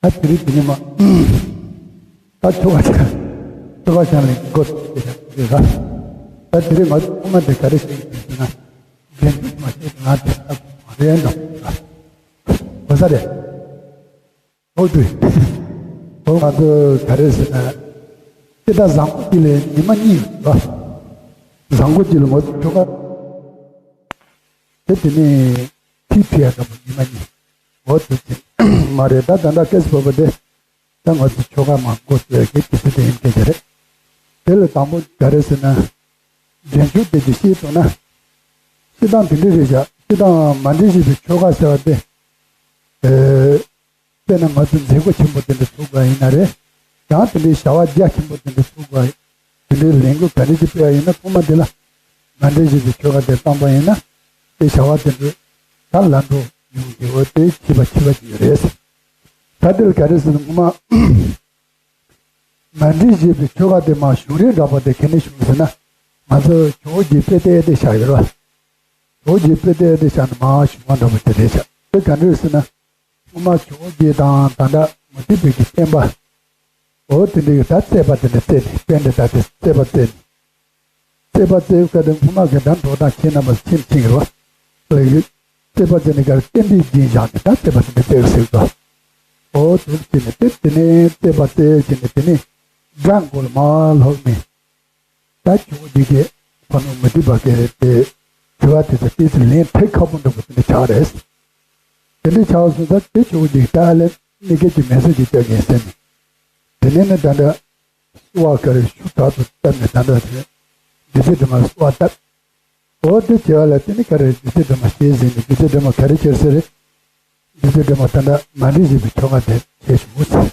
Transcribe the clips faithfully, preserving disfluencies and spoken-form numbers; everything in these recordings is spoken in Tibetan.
ད་དེ་རིང་དེ་ཉི་མ། ད་ཆོ་ག་ཆ། ཆོ་ག་ཆ་ནས་འགོ་དེ་ར། ད་དེ་རིང་ང་ཚོ་ཁོ་མ་དེ་ག་རེ་བཤད་ཀྱི་ཡོད་ཟེར་ན། རྒན་དུ་མ་བཤད་ང་དེ་ལྟ་བུ་མ་རེད་འདུག་གོ་ས་རེད། ཨོ་དུས། ཨོ་ང་ཚོ་ག་རེ་ཟེར་ན། སྤྱི་ཟླ་བཟང་པོ་དེ་ལ་ཉི་མ་གཉིས་ཡོད་རེད་པ། བཟང་པོ་དེ་ལ་ང་ཚོ་ཆོ་ག་དེ་དེ་ནས་ཐིག་ཐིག་ཡ་འདྲ་པོ་ཉི་མ་གཉིས། ཨོ་དུས་དེ་མ་རེད། ད་ད་ལྟ་སྐད་ཆ་བབས་པ་དེ། ད་ང་ཚོ་ཆོ་ག་མ་འགོ་ཚུགས་ཡ་གི་དུས་ཚོད་དེ་ཡིན་སྐད་ཆ་རེད། དེ་ལ་དང་པོ་ག་རེ་ཟེར་ན། རྒྱན་ཆོས་དེ་ཚོ་ཤེས་ཐུབ་ན། སྤྱི་བཏང་དེ་འདྲ་རེད་བཞག་སྤྱི་བཏང་མ་འདྲེས་བཞི་པའི་ཆོ་ག་ཟེར་བ་དེ། ཨེ། དཔེར་ན་ང་ཚོ་མཛད་སྒོ་ཆེན་པོ་དེ་འདྲ་ཚུགས་པ་ཡིན་ན་རེད། ཡང་དེ་འདྲའི་བྱ་བ་རྒྱ་ཆེན་པོ་དེ་འདྲ་ཚུགས་པ། དེ་འདྲའི་ལས་འགུལ་ག་འདྲ་ཞིག་སྤེལ་བ་ཡིན་ན་ཐོག་མ་དེ་ལ། མ་འདྲེས་བཞི་པའི་ཆོ་ག་དེ་བཏང་པ་ཡིན་ན། དེ་བྱ་བ་དེ་འདྲ། ད་ལམ་འགྲོ་ཡོང་གི་འོ་དེ་ཁྱད་པར་ཆེ་བ་ཞིག་རེད། ད་དེ་ལ་ག་རེ་ཟེར་ན་ངོ་མ། མ་འདྲེས་བཞི་པའི་ཆོ་ག་དེ་མ་བྱུང་རིང་འདྲ་པོ་དེ་ག་འདྲ་བྱུང་ཟེར་ན། ང་ཚོ་ཇོ་བོ་རྗེ་དཔེ་སྟོན་དེ་བཞག་ཡོད་རེད་པ། ཇོ་བོ་རྗེ་དཔེ་སྟོན་དེ་བཞག་ན་མ་བྱུང་བ་འདྲ་པོ་དེ་རེད་བཞག་དེ་ག་འདྲ་ཟེར་ན། སྔོན་མ་ཇོ་བོ་རྗེ་དང་ད་ལྟ་མུ་སྟེགས་པའི་གི་བསྟན་པ། འོ་དེ་འདྲ་གི་ད་རྩོད་པ་དེ་འདྲ་རྩོད་ནས་པཎྜི་ཏ་དེ་རྩོད་པ་རྩོད་ནས། རྩོད་པ་རྩོད་སྐབས་དེ་སྔོན་མ་གི་ད་འགྲོ་སྟངས་ཁྱེད་རྣམ་པ་ཚོ་མཁྱེན་མཁྱེན་གི་རེད་པ། ལགས་ཡོད། རྩོད་པ་རྩོད་ནས་གར་བསྟན་པའི་རྒྱན་བཞག་ནས་ད་རྩོད་པ་དེ་འདྲ་རྩོད་ཟེར་གི་འདུག་འོ་དེ་བྱས་ནས་དེ་དེ་ནས་རྩོད་པ་རྩོད་བྱས་ནས་དེ་ནས་སྒྲ་མགོ་ལ་མར་ལྷུང་ནས། ད་ཇོ་བོ་རྗེ་གིས་ཕ་ནོར་མུ་སྟེགས་པ་གི་དེ་དྲི་བ་དེ་ཚོ་ཏོག་ཙམ་ལན་ཐེབས་ཁག་པོ་འདྲ་པོ་དེ་འདྲ་ཆགས་རེད། དེ་འདྲ་ཆགས་སོང་ཙང་དེ་ཇོ་བོ་རྗེ་གིས་ད་ཨ་ལས་གནས་སྐབས་ཀྱི་མལ་ས་ཅིག་བཏབ་ཀྱིན་ཟེར་ནས། དེ་ནས་ནི་ད་ལྟ་བསུ་བ་ག་རེ་ཞུ་དྲག་ཏུ་བཏབ་ནས་ད་ལྟ་དེ་རྗེ་བཙུན་སྒྲོལ་མ་ལ་བསུ་བ་བཏབ། འོ་དེ་བྱས་པ་ལ་དེ་ནི་ག་རེ་རྗེ་བཙུན་སྒྲོལ་མ་ཤེས་ཟིན་ནས་རྗེ་བཙུན་སྒྲོལ་མ་ག་རེ་བྱས་ཟེར་རེད། རྗེ་བཙུན་སྒྲོལ་མ་ད་ལྟ་མ་འདྲེས་བཞི་པའི་ཆོ་ག་དེ་བྱས་བྱུང་ཟེར།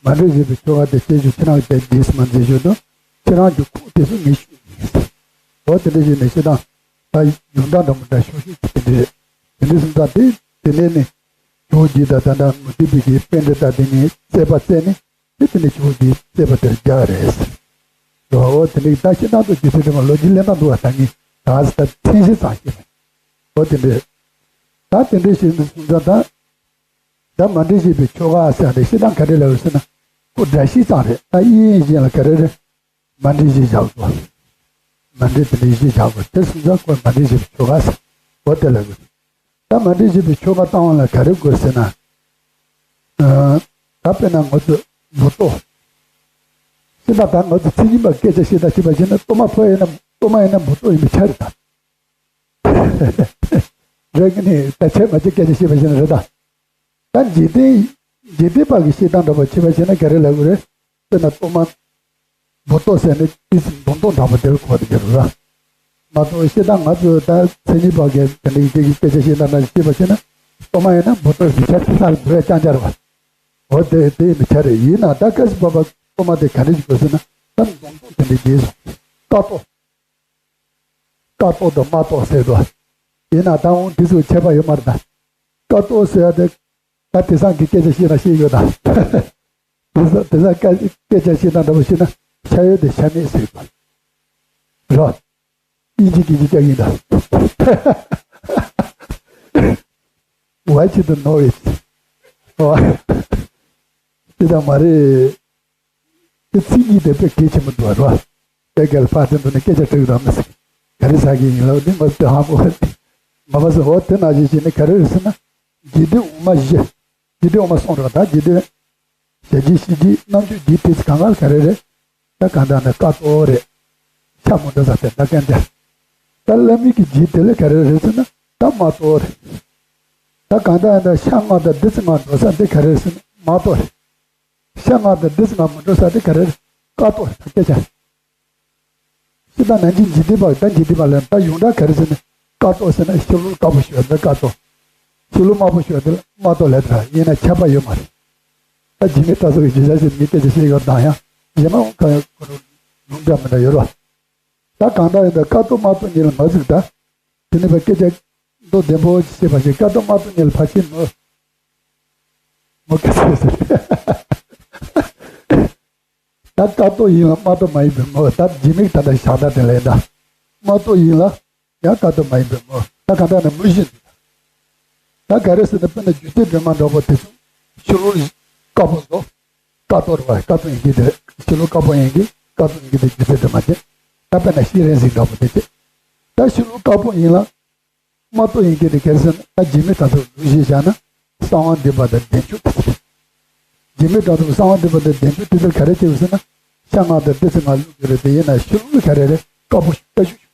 མ་འདྲེས་བཞི་པའི་ཆོ་ག་དེ་བྱས་བྱུང་ཁྱེད་རང་གིས་དེ་རྗེས་སུ་མ་མཛད་བཞིན་དུ་ཁྱེད་རང་གི་ཁུངས་དེ་ཚོ་ངས་ཞུ་ཡིན་ཟེར། འོ་དེ་འདྲ་བྱས་ནས་ཤི་དང་། ད་ཡོང་སྟངས་འདྲ་མི་འདྲ་ཤོག་ཤོག་ཅིག་དེ་འདྲ་རེད། དེ་འདྲ་སོང་ཙང་དེ་དེ་ནས་ནི། ཇོ་བོ་རྗེ་དང་ད་ལྟ་མུ་སྟེགས་པའི་གི་པཎྜི་ཏ་དེ་གཉིས་རྩོད་པ་རྩོད་ནས་དེ་དེ་ནས་ཇོ་བོ་རྗེས་རྩོད་པ་དེར་རྒྱག་རེད། འོ་དེ་འདྲ་ད་ཤི་དང་དུ་རྗེ་བཙུན་སྒྲོལ་མ་ལོ་རྒྱུས་ལེན་སྟངས་འདུག་བ་ད་ངས་ད་ད་མཚན་གཞི་ཙམ་ཤེས་མེད། འོ་དེ་འདྲ། ད་དེ་འདྲ་ཞིག་འདུག་སོང་ཙང་ད། ད་མ་འདྲེས་བཞི་པའི་ཆོ་ག་ཟེར་ནས་ཤི་དང་ག་འདྲ་ལབ་ཟེར་ན། ཁོ་འདྲ་ཤིས་ཙམ་རེད། ད་དབྱིན་ཡིག་གཞན་ལ་ག་རེ་རེད། མ་འདྲེས་བཞི་བཞག་དགོས། མ་འདྲེས་དེ་འདྲ་བཞི་བཞག་དགོས། དེ་སོང་ཙང་ཁོས་མ་འདྲེས་བཞི་པའི་ཆོ་ག་ཟེར། འོ་དེ་ལ་དགོས། ད་མ་འདྲེས་བཞི་པའི་ཆོ་ག་བཏང་བ་ལ་ག་རེ་དགོས་ཟེར་ན། ཨ། ད་དཔེར་ན་ང་ཚོ་འབུ་ཏོག་ཤི་ད་ད་ང་ཚོ་མཚན་ཉིད་པ་སྐད་ཆ་བཤད་ད་ཤི་བ་བྱས་ན་གཏོར་མ་ཕོག་ཡིན་ན་གཏོར་མ་ཡིན་ན་འབུ་ཏོག་ཡིན་པའི་ཆ་རེད་ད། རེད་གི་ནི་ད་ཆེ་མ་ཆེ་སྐད་ཆ་བཤད་པ་བྱས་ན་རེད་ད། ད་འཇིག་རྟེན། འཇིག་རྟེན་པ་གི་བཤད་སྟངས་འདྲ་པོ་བྱས་པ་བྱས་ན་ག་རེ་ལབ་དགོས་རེད། དཔེར་ན་གཏོར་མ། འབུ་ཏོག་ཟེར་ནས་ཏི་སི་འབུ་ཏོག་འདྲ་པོ་དེ་ལ་གོ་བསྡད་ཀྱི་རེད་ར། མ་གཏོགས་བཤད་སྟངས་ང་ཚོ་ད་མཚན་ཉིད་པ་གི་དེ་འདྲ་ཡི་གེ་གི་སྐད་ཆ་བཤད་སྟངས་འདྲ་བཤད་པ་བྱས་ན་གཏོར་མ་ཡིན་ན་འབུ་ཏོག་གི་ཆ་ཚིག་ལ་འབུ་ཡ་རྐྱང་རྐྱང་རེད་པ། འོ་དེ་དེ་ཡིན་པའི་ཆ་རེད། ཡིན་ན་ད་སྐབས་སུ་བབ་པ་གཏོར་མ་དེ་ག་འདྲ་ཞིག་དགོས་ཟེར་ན་ད་འབུ་ཏོག་དེ་འདྲ་རྒྱས་སོང་། ཀ་ཏོ། ཀ་ཏོ་དང་མ་ཏོ་ཟེར་དོ། ཡིན་ན་ད་འོང་དེ་ཚོ་ཁྱད་པར་ཡོད་མ་རེད་ད། ཀ་ཏོ་ཟེར་ཡ་དེ། ད་དེང་སང་གི་སྐད་ཆ་བཤད་ན་ཤེས་ཡོད་ད། དེང་སང་དེང་སང་སྐད་སྐད་ཆ་བཤད་ན་འདྲ་པོ་བཤད་ན་ཤ་ཡོད་དེ་ཤ་མེད་ཟེར་ཡོད་ད། རོ། ཨིན་ཇི་སྐད་ཆ་རྒྱག་གིན་ད། Why you don't know it? ཨོ། དེ་ཙམ་མ་རེད། དེ་ཚིག་གཉིས་དེ་དཔེ་གལ་ཆེན་པོ་འདུག་བ་རོ། དེ་གལ་ཕར་ཚུར་འདུག་ནས་སྐད་ཆ་དྲི་གི་རང་མི་སྲིད། ག་རེ་ཟ་གི་ཡིན་ལབ་དུས་ང་ཚོ་ཧ་གོ་མ་པ་སོ། འོ་དེ་ནང་བཞིན་བྱས་ནས་ག་རེ་རེད་ཟེར་ན། རྒྱུད་སྡེ་དབུ་མ་བཞི། རྒྱུད་སྡེ་དབུ་མ་གསུམ་རེད་ད་རྒྱུད་སྡེ། ཞལ་བརྒྱད་ཤེས་བརྒྱད་རྣམ་བཅུ་བརྒྱད་དེ་ཚོ་གང་ག་ལ་ག་རེ་རེད། ད་གང་ལྟར་ན་ཀ་ཏོ་རེད། ཤ་མོ་འགྲོ་ས་དེ་ད་གན་དེ། ད་བླ་མའི་གི་རྒྱུད་དེ་ལ་ག་རེ་རེད་ཟེར་ན་ད་མ་ཏོ་རེད། ད་གང་ལྟར་ན་ཤ་ལྔ་དང་བདུད་རྩི་ལྔ་འགྲོ་ས་དེ་ག་རེ་རེད་ཟེར་ན་མ་ཏོ་རེད། ཤ་ལྔ་དང་བདུད་རྩི་ལྔ་མ་འགྲོ་ས་དེ་ག་རེ་རེད། ཀ་ཏོ་རེད་ད་སྐད་ཆ། སྤྱིར་བཏང་ནང་བཞིན་འཇིག་རྟེན་པ་ད་འཇིག་རྟེན་པ་ལ་ད་ཡོངས་གྲགས་ག་རེ་ཟེར་ན་ཀ་ཏོ་ཟེར་ན་ཤ་ལུག་དཀར་པོ་ཞོ་ད་ཀ་ཏོ། ཤ་ལུག་དམར་པོ་ཞོ་ད་མ་ཏོ་ལབ་ད་ཡིན་ན་ཁྱད་པར་ཡོད་མ་རེད། ད་འཇིགས་མེད་གྲྭ་ཚང་གི་བརྗོད་བྱ་ཞིག་མི་སྐད་ཆ་བཤད་ཡོད་དང་ཡང་། གཞན་མ་འོང་གང་ཡང་ཁོ་རང་ལུང་འདྲ་མི་འདྲ་ཡོད་རེད་བ། ད་གང་ལྟར་ཡིན་པའི་ཀ་ཏོ་མ་ཏོ་གཉིས་ལ་མ་གཟིགས་ད། དེ་ནས་བའི་སྐད་ཆ་མདོ་བདེ་པོ་ཞིག་བཤད་པ་ཞིག་ཀ་ཏོ་མ་ཏོ་གཉིས་ལ་ཕར་ཕྱིན་ནོ། མོ་སྐད་ཆ་ཟེར། ད་ཀ་ཏོ་ཡིན་ལ་མ་ཏོ་མ་ཡིན་པའི་ངོ་བོ་ད་འཇིགས་མེད་ད་ལྟ་ཞག་ད་དེ་ལས་ད། མ་ཏོ་ཡིན་ལ་ཡང་ཀ་ཏོ་མ་ཡིན་པའི་ངོ་བོ་ད་ག་འདྲ་ནས་མུ་བཞི་འདུག་ད་ག་རེ་ཟེར་ན་དཔེར་ན་སྒྱུ་རྩལ་སྒྲོན་མ་འདྲ་པོ་དེ་ཚོ་ཕྱི་ལོགས་དཀར་པོ་བཟོ། ཀ་ཏོ་རེད་བ། ཀ་ཏོ་ཡིན་གྱི་དེ་ཕྱི་ལོགས་དཀར་པོ་ཡིན་གྱི་ཀ་ཏོ་ཡིན་གྱི་དེ་སྒྱུ་རྩལ་སྒྲོན་མ་བྱེད། ད་དཔེར་ན་ཤེས་རིག་འཛིན་འདྲ་པོ་དེ་བྱེད། ད་ཕྱི་ལོགས་དཀར་པོ་ཡིན་ལ། མ་ཏོ་ཡིན་གྱི་དེ་ག་རེ་ཟེར་ན་ད་འཇིགས་མེད་གྲྭ་ཚང་ལུགས་གཞི་བཞག་ན་གསང་བ་འདུས་པ་དང་བདེན་བཞི་དེ་ཚོ་རེད། འཇིགས་མེད་གྲྭ་ཚང་གསང་བ་འདུས་པ་དང་བདེན་བཞི་དེ་ཚོ་ག་རེ་བྱེད་དགོས་ཟེར་ན་ཤ་ལྔ་དང་བདུད་རྩི་ལྔ་བླུགས་ཀྱི་རེད། དེ་ཡིན་ན་ཕྱི་ལོགས་ག་རེ་རེད། དཀར་པོ་ཞིག་ལྟ་ཞུ་ཞུ།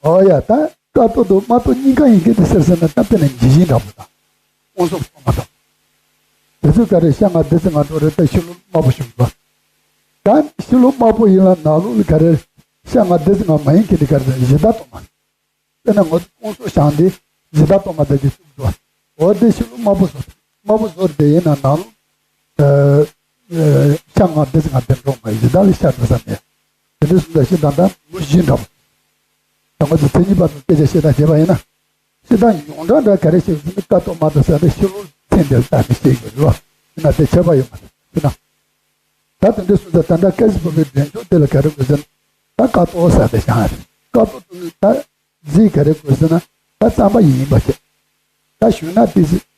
ཨོ་ཡ་ད་ཀ་ཏོ་དང་མ་ཏོ་གཉིས་ཀ་ཡིན་གྱི་དེ་ཟེར་ཟེར་ན་ད་དཔེར་ན་ཇི་བཞིན་འདྲ་པོ་དང་། དབང་སོགས་སྟོང་པ་དང་། དེ་ཚོ་ག་རེ་ཤ་ལྔ་བདུད་རྩི་ལྔ་འགྲོ་རེད། ད་ཕྱི་ལོགས་དམར་པོ་ཞིག་འགྲོ། ད་ཕྱི་ལོགས་དམར་པོ་ཡིན་ལ་ནང་ལོགས་ལ་ག་རེ་ཤ་ལྔ་བདུད་རྩི་ལྔ་མ་ཡིན་གྱི་དེ་ག་རེ་གཞི་བདག་སྟོང་པ། དཔེར་ན་ང་ཚོ་དབང་སོགས་བྱང་དེ་གཞི་བདག་སྟོང་པ་དེ་གི་བཙུགས་འགྲོ། འོ་དེ་ཕྱི་ལོགས་དམར་པོ་བཟོ། དམར་པོ་བཟོ་དེ་ཡིན་ན་ནང་ལོགས་ཤ་ལྔ་བདུད་རྩི་ལྔ་དེ་འགྲོ་མ་གཞི་བདག་ལ་ཤ་འགྲོ་ས་མེད། དེ་འདྲ་སོང་ཙང་ཤི་དང་ད་མུ་བཞི་འདྲ་པོ། ད་ང་ཚོ་མཚན་ཉིད་པ་དང་སྐད་ཆ་བཤད་སྟངས་བྱས་པ་ཡིན་ན། སྤྱིར་བཏང་ཡོངས་གྲགས་འདྲ་ག་རེ་བཤད་ཟེར་ན་ཀ་ཏོ་མ་ཏོ་ཟེར་ནས་ཕྱི་ལོགས་མཚན་དེ་ལ་བཏགས་ནས་བཤད་དགོས་རེད་བ། ཡིན་ན་དེ་ཁྱད་པར་ཡོད་མ་རེད། ཡིན་ན། ད་དེ་འདྲ་སོང་ཙང་ད་ལྟ་སྐད་ཅིག་བོད་པའི་འགྲེལ་བརྗོད་དེ་ལ་ག་རེ་དགོས་ཟེར་ན། ད་ཀ་ཏོ་ཟེར་ཏེ་བཞག་རེད། ཀ་ཏོ་དེ་ནི་ད་རྫས་ག་རེ་དགོས་ཟེར་ན་ད་རྩམ་པ་ཡིན་པ་བྱས། ད་ཞུས་ན་དེ་ཚོ་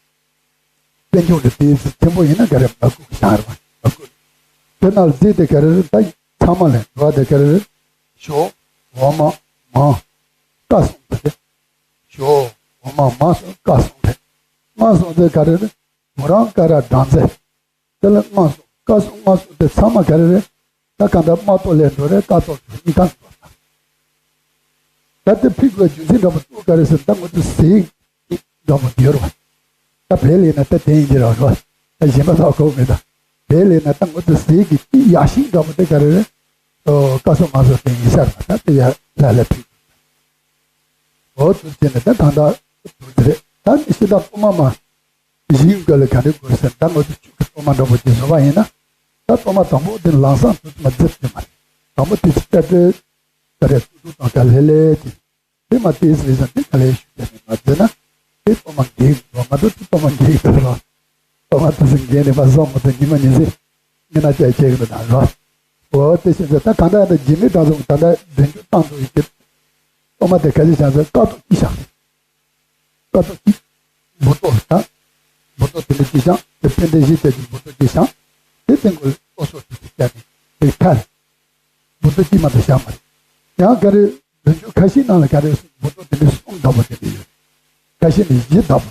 དཔལ་འབྱོར་གྱི་དེ་ཚོ་ཆེན་པོ་ཡིན་ན་ག་རེ་མ་དགོས་བཞག་རེད་བ། མ་དགོས། དེ་ནང་རྫས་དེ་ག་རེ་རེད། ད་ཚང་མ་ལས་འགྲོ་བ་དེ་ག་རེ་རེད། ཞོ། འོ་མ། མར། ཀ་གསུམ་དེ་རེད། ཞོ། འོ་མ། མར་གསུམ། ཀ་གསུམ་རེད། ལྔ་གསུམ་དེ་ག་རེ་རེད། བུ་རམ་ཀ་ར་སྦྲང་རྩི། དེ་ལ་ལྔ་གསུམ། ཀ་གསུམ་ལྔ་གསུམ་དེ་ཚང་མ་ག་རེ་རེད། ད་གང་ལྟར་མ་ཏོ་ལས་འགྲོ་རེད། ཀ་ཏོ་གཉིས་ཀ་འགྲོ་རེད། ད་དེ་ཕིག་པའི་རྒྱུ་མཚན་འདྲ་པོ་གཙོ་བོ་ག་རེ་ཟེར་ན་ད་ང་ཚོ་ཟས་འདྲ་པོ་འདི་ཡོད་རེད་བ། ད་བལ་ཡིན་ན་ད་དེ་ཡིན་གྱི་རེད་བ། ད་གཞན་པ་ལ་གོ་མེད་ད། བལ་ཡིན་ན་ད་ང་ཚོ་ཟས་ཀྱི་ཡག་ཤོས་འདྲ་པོ་དེ་ག་རེ་རེད། ཨོ་ཀ་གསུམ་ལྔ་གསུམ་དེ་ཡིན་ས་རེད་བ། ད་དེ་ཡ་ལ་ལ་ཕིག་འོ་དེ་བྱས་ནས་ད་གང་ལྟར་དེ་རེད། ད་ནི་ཤི་ད་ཐོག་མ་མ། གཞི་ཡུལ་འགའ་ལ་ག་རེ་དགོས་ཟེར་ན་ད་ང་ཚོ་ཆུ་གི་གཏོར་མ་འདྲ་པོ་ཅིག་བཟོ་བ་ཡིན་ན། ད་གཏོར་མ་དང་པོ་དེ་ལམ་སང་དུ་མ་རྫིབ་དེ་མ་རེད། དང་པོ་དེ་ཅིག་ལྟ་སྤྲོད་ག་རེ་ཏུ་ཏུ་དང་ག་ལེ་ལེ་དེ་དེ་མ་དེ་ཟེར་ཟེར་དེ་ག་ལེ་ཞུ་བྱས་ནས་མ་ཟེར་ན་དེ་གཏོར་མ་འགེག་འགྲོ། ང་ཚོ་དེ་གཏོར་མ་འགེག་འགྲོ་རོགས། གཏོར་མ་དེ་ཚོ་འགེག་ནས་མ་བཟོ་མ་ཐུབ་ཉི་མ་ཉིན་ཟེར་མི་ན་ཅག་བྱེད་གི་འདུག་ན་རོགས། འོ་དེ་བཞིན་དུ་ད་གང་ལྟར་ད་འཇིགས་མེད་གྲྭ་ཚང་ད་ལྟ་འདོན་རྒྱུ་བཏང་འགྲོ་ཡི་གེ་གཏོར་མ་དེ་ག་ཅི་བྱ་ཟེར་ཀ་ཏོ་ཅི་བྱ། ཀ་ཏོ་ཅི། འབུར་ཏོ་དང་། འབུར་ཏོ་དེ་འདྲ་ཅི་བྱང་དེ་པེ་ཏེ་བཞི་བྱས་ཀྱི་འབུར་ཏོ་ཅི་བྱང་། དེ་སྟེང་གོ་ལ་ཏོ་སོ་དེ་དེ་བྱས་ནས་དེ་ཐལ། འབུར་ཏོ་ཅི་མ་དེ་བྱང་མ་རེད། ཡང་ག་རེ་འདོན་རྒྱུ་ཁ་ཤས་ནང་ལ་ག་རེ་འབུར་ཏོ་དེ་འདྲ་གསུམ་འདྲ་པོ་དེ་འདྲ་ཡོད། ཁ་ཤས་ནི་བཞི་འདྲ་པོ།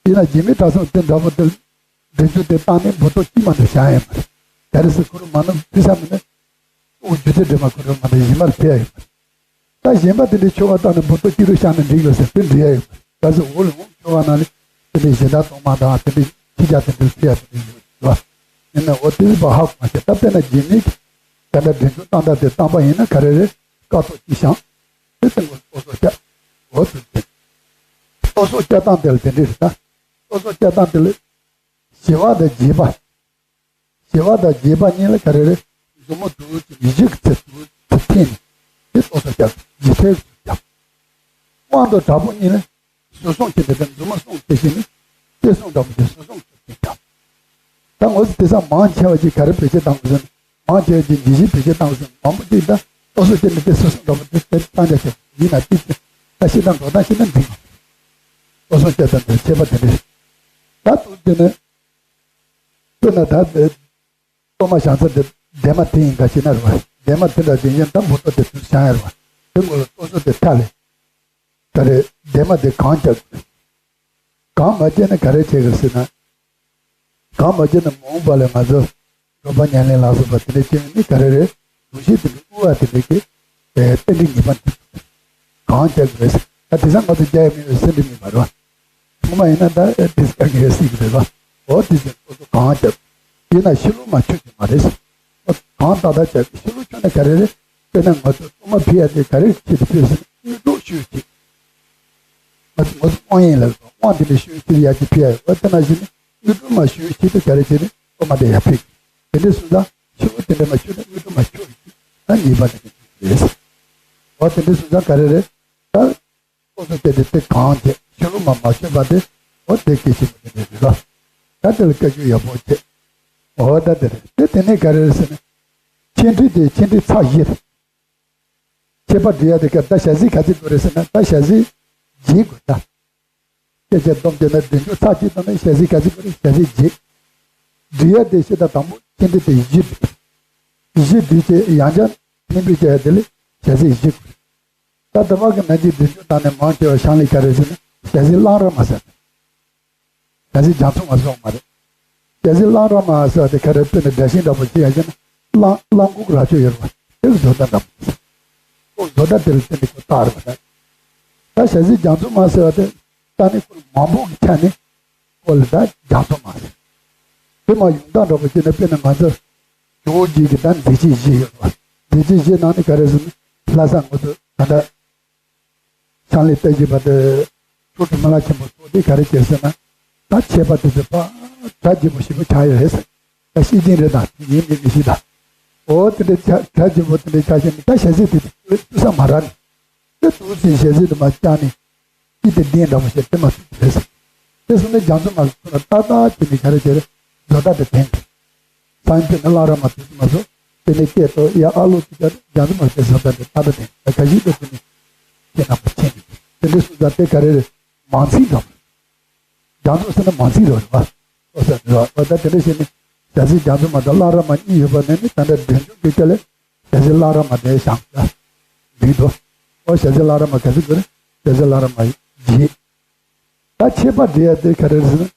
ཡིན་ན་འཇིགས་མེད་གྲྭ་ཚང་དེ་འདྲ་པོ་དེ་འདོན་རྒྱུ་དེ་བཏང་ནས་འབུར་ཏོ་ཅི་མ་དེ་བྱང་ཡོད་མ་རེད། ག་རེ་ཟེར་ཁོ་རང་མ་ནུ་ཕི་ས་མི་ནི། ཨོ་རྒྱུ་མཚན་འདྲེས་མ་ཁོ་རང་མ་དེ་གཞན་པར་ཕི་ཡ་ཡོད་མ་རེད། ད་གཞན་པ་དེ་འདྲའི་ཆོ་ག་བཏང་ནས་འབུར་ཏོ་སྐྱིད་རུ་བཤམས་ནས་འགྲིག་ལ་ཟེར་དེ་འགྲིག་ཡ་ཡོད་མ་རེད། ག་ཚོད་འོ་ལ་འོང་ཆོ་ག་ནང་ནས་དེ་འདྲའི་གཞན་དག་གཏོར་མ་དང་དེ་འདྲའི་ཕྱི་རྒྱལ་དེ་འདྲའི་ཕྱི་ཡ་དེ་འདྲའི་ཡོད་རེད་བ། ཡིན་ན་འོ་དེ་ཚོ་ཕར་ཧ་གོ་མ་ཤེས། ད་དཔེར་ན་རྗེས་མའི་གི་ད་ལྟ་འདྲེན་ཚུལ་བཏང་ད་དེ་བཏང་པ་ཡིན་ན་ག་རེ་རེད། ཀ་ཏོ་ཅི་བྱང་། དེ་སྟེང་གོ་ལ་ཏོ་སོ་བཅའ། འོ་དེ་དེ་ཏོ་སོ་བཅའ་སྟངས་དེ་ལ་དེ་འདྲའི་རེད། ད་ཏོ་སོ་བཅའ་སྟངས་དེ་ལ་ཞི་བ་དང་རྒྱས་པ། ཞི་བ་དང་རྒྱས་པ་གཉིས་ལ་ག་རེ་རེད། མཛུབ་མོ་དུ་ཅིག་གཞི་གི་ཚད་དུ་ཅིག་འཐེན་ནས་དེ་ཏོ་སོ་རྒྱབ། ལྗིད་ཚད་རྒྱབ། དབང་དང་དྲག་པོ་གཉིས་ལ་ཟུར་གསུམ་གྱི་འདི་ལྟར་མཛུབ་མོ་གསུམ་དེ་བཞིན་ནི་སྐེ་གསུམ་འདྲ་པོ་དེ་ཟུར་གསུམ་གྱི་འཐེན་རྒྱབ། ད་ངོ་ཚ་དེང་སང་མང་ཆེ་བ་ཅིག་ག་རེ་བེད་སྤྱོད་བཏང་དགོས་ཟེར་ན། མང་ཆེ་བ་ཅིག་ལྗིད་ཤིང་བེད་སྤྱོད་བཏང་དགོས་ཟེར་ན་མང་པོ་ཅིག་ད་ཏོ་སོ་བཅད་ནས་དེ་ཟུར་གསུམ་འདྲ་པོ་དེ་དེ་བཏང་རྒྱ་ཆེ་བ་ཡིན་ན་དེ་ཅིག་ད་ཤི་དང་འགྲོ་སྟངས་ཤི་ན་འགྲིག་མ་རེད། ཏོ་སོ་བཅད་སྟངས་དེ་ཁྱད་པར་དེ་འདྲ་ཞིག་ད་ཏོ་དེ་ནི། དཔེར་ན་ད་ལྟ་གཏོར་མ་བཞེངས་ས་དེ་ལྡན་མ་དེ་ཡིན་ག་ཞེ་ན་རེད་བ། ལྡན་མ་དེ་འདྲ་དེ་ཡིན་ད་འབུར་ཏོ་དེ་དུས་བཞེངས་ཡ་རེད་བ། དེ་ངོ་ལ་ཏོ་སོ་དེ་ཐལ་ལེ། ད་རེད་ལྡན་མ་དེ་གང་རྒྱག་དགོས། གང་མ་བྱས་ན་ག་རེ་བྱེད་དགོས་ཟེར་ན། གང་མ་བྱས་ན་མ་འོངས་པ་ལ་ང་ཚོ་འགྲོ་བ་ཉམས་ལེན་ལ་སོགས་པ་དེ་འདྲ་བྱེད་ནི་ག་རེ་རེད། འདུ་ཤེས་དེ་འདྲ་དབུལ་བ་དེ་འདྲ་གི་རྟེན་འབྲེལ་ངེས་པ་འདུག་གང་རྒྱག་དགོས་ཟེར། ད་དེང་སང་ང་ཚོ་རྒྱ་ཡི་མི་ཡོད་སེམས་འདྲི་མི་མ་རེད་བ། ཐོག་མ་ཡིན་ན་ད་ཨེ་དེ་དཀའ་ངལ་སྲིད་ཀྱི་རེད་བ། འོ་དེ་ཚོ་ཁོ་ཚོ་གང་རྒྱབ། ཡིན་ན་ཕྱི་ལོགས་མ་ཆོད་ཀྱི་མ་རེད། འོ་གང་ཏག་ཏག་བྱས་ཕྱི་ལོགས་ཆོད་ན་ག་རེ་རེད། དཔེར་ན་ང་ཚོ་གཏོར་མ་ཕུལ་ཡ་དེ་ག་རེ་ཆེད་དུ་ཕུལ་ཟེར་ན་དངོས་གྲུབ་ཞུ་ཡ་ཆེད། ང་ཚོ་ང་ཚོ་དབང་ཡིན་ལབ་དགོས། དབང་དེ་འདྲ་ཞུ་ཡ་ཆེད་ཡ་ཆེད་ཕུལ་ཡ་ཡོད། འོ་དེ་ནང་བཞིན་ནི་ དངུལ་སྒྲོན་མ་ཞུ་ཆེད་དུ་ག་རེ་བྱས་ནས་གཏོར་མ་དེ་ཡར་ཕུལ། དེ་འདྲ་སོང་ཙང་ཕྱི་རོལ་དེ་འདྲ་མ་ཞུ་ན་དངུལ་སྒྲོན་མ་ཞུ་རེད། ད་ཉེས་པ་དེ་འདྲ་རེད། འོ་དེ་འདྲ་སོང་ཙང་ག་རེ་རེད། ད་ཁོ་ཚོ་དེ་དེ་དེ་གང་བྱས་ཕྱི་རོལ་མ་མ་ཞུས་པ་དེ་འོ་དེ་སྐད་ཆེན་པོ་དེ་འདྲ་རེད་ལ། ད་དེ་ལ་བཀའ་བཀྱོན་ཡག་པོ་བྱས། འོ་ད་དེ་རེད། དེ་དེ་ནས་ག་རེ་རེད་ཟེར་ན། ཆེད་ཁྲིད་དེ་ཆེད་ཁྲིད་ཚར་བཞི་རེད། ཁྱད་པར་འབྲི་ཡ་དེ་ག་ད་ཞལ་གཟིགས་ག་ཚོད་དགོས་རེད་ཟེར་ན། ད་ཞལ་གཟིགས་བརྒྱད་དགོས་ད། སྐད་ཆ་སྡོམ་བྱས་ན་བདུན་ཅུ་ཚར་གཅིག་བཏང་ན་ཞལ་གཟིགས་ག་ཚོད་དགོས་རེད། ཞལ་གཟིགས་བརྒྱད། འབྲི་ཡ་དེ་ཤེས་ད་དང་པོ་ཆེད་ཁྲིད་དེ་བཞི་བྲིས། བཞི་བྲིས་བྱས་ཡང་བསྐྱར་འཕེན་པའི་བྱ་ཡ་དེ་ལས་ཞལ་གཟིགས་བཞི་དགོས་རེད། ད་ད་བར་གྱི་ནང་གི་བདུན་ཅུ་བཏང་ནས་མང་ཆེ་བ་ཤང་ལི་ག་རེ་ཟེར་ན་ཞལ་གཟིགས་གླང་ར་མ་ཟེར། ཞལ་གཟིགས་རྒྱ་མཚོ་མ་ཟེར་བ་མ་རེད། ཞལ་གཟིགས་གླང་ར་མ་ཟེར་བ་དེ་ག་རེ་དཔེར་ན་སྒྲ་ཤིང་འདྲ་པོ་ཅིག་ཡང་བྱས་ན་གླང་གླང་གོག་རྭ་ཅོ་ཡོད་རེད་པ། དེ་གི་བཟོ་ལྟ་འདྲ་པོ། ཁོ་བཟོ་ལྟ་དེ་ལ་བརྟེན་ནས་ཁོ་བཏགས་རེད་པ། ད་ད་ཞལ་གཟིགས་རྒྱ་མཚོ་མ་ཟེར་བ་དེ་ད་ནི་ཁོ་མང་པོ་གི་ཆ་ནས་ཁོ་ལ་ད་རྒྱ་མཚོ་མ་ཟེར། དེ་མ་ཡོང་སྟངས་འདྲ་པོ་བྱས་ན་དཔེར་ན་ང་ཚོ་ཇོ་བོ་རྗེ་གི་ད་མཛད་རྗེས་བཞི་ཡོད་རེད་པ། མཛད་རྗེས་བཞི་ནང་ནས་ག་རེ་ཟེར་ན་ལྷ་ས་ང་ཚོ་ད་ལྟ་ཤང་ལི་ལྟ་བཞིན་པ་དེ་ཆོས་སྒྲོན་མ་ལ་ཆེན་པོ་སོགས་དེ་ག་རེ་བྱས་ཟེར་ན། ད་ཆད་པ་དེ་ཚོ་ཕར་གྲ་རྒྱས་པོ་ཞེ་པོ་ཆགས་ཡོད་རེད་ཟེར། ད་ཤེས་ཀྱིན་རེད་ད་ཡིན་མིན་མི་ཤེས་ད། འོ་དེ་འདྲའི་ཆ་གྲ་རྒྱས་པོ་དེ་འདྲའི་ཆགས་ཤིང་ད་ཞལ་གཟིགས་དེ་ཏོག་ཙམ་མ་རག་ནས། དེ་ཏོག་ཙམ་ཞལ་གཟིགས་དེ་མ་བཅག་ནས་ཅི་སྟེ་བདེན་འདྲ་པོ་བཤད་དེ་མ་ཐུབ་རེད་ཟེར། དེ་སོང་ནས་རྒྱ་མཚོ་མ་ཁོ་ན་ཏག་ཏག་བྱས་ནས་ག་རེ་བྱས་རེད། བཟོ་ལྟ་དེ་འཐེན། སང་ཕོད་ན་གླང་ར་མ་དུས་མ་བཟོ། དེ་ནས་སྐད་ཐོག་ཡ་ཨ་ལོ་དེ་ག་རྒྱ་མཚོ་མ་དེ་བཟོ་ལྟ་དེ་ཏག་ཏག་འཐེན། ད་ག་ཞིག་ཏུ་དེ་ནས་ཁྱེད་རྣམ་པ་མཁྱེན་གྱི་འདུག་དེ་འདྲ་སོང་ཙང་དེ་ག་རེ་རེད། མང་ཚིག་འདྲ་པོ། རྒྱ་མཚོ་ཟེར་ན་མང་ཚིག་རེད་པ། ཨོ་ཟེར་རེད་པ། ད་དེ་འདྲ་བྱས་ནས་ཞལ་གཟིགས་རྒྱ་མཚོ་མ་དང་གླང་ར་མ་གཉིས་ཡོད་པ་ནས་ནི་ད་ལྟ་བདུན་ཅུ་གི་སྐད་ལས་ཞལ་གཟིགས་གླང་ར་མ་དེ་བཞག་ད་འགྲིག་འདུག་ཨོ་ཞལ་གཟིགས་གླང་ར་མ་ག་ཚོད་དགོས་རེད། ཞལ་གཟིགས་གླང་ར་མ་བརྒྱད། ད་ཁྱད་པར་འབྲི་ཡ་དེ་ག་རེ་རེད་ཟེར་ན།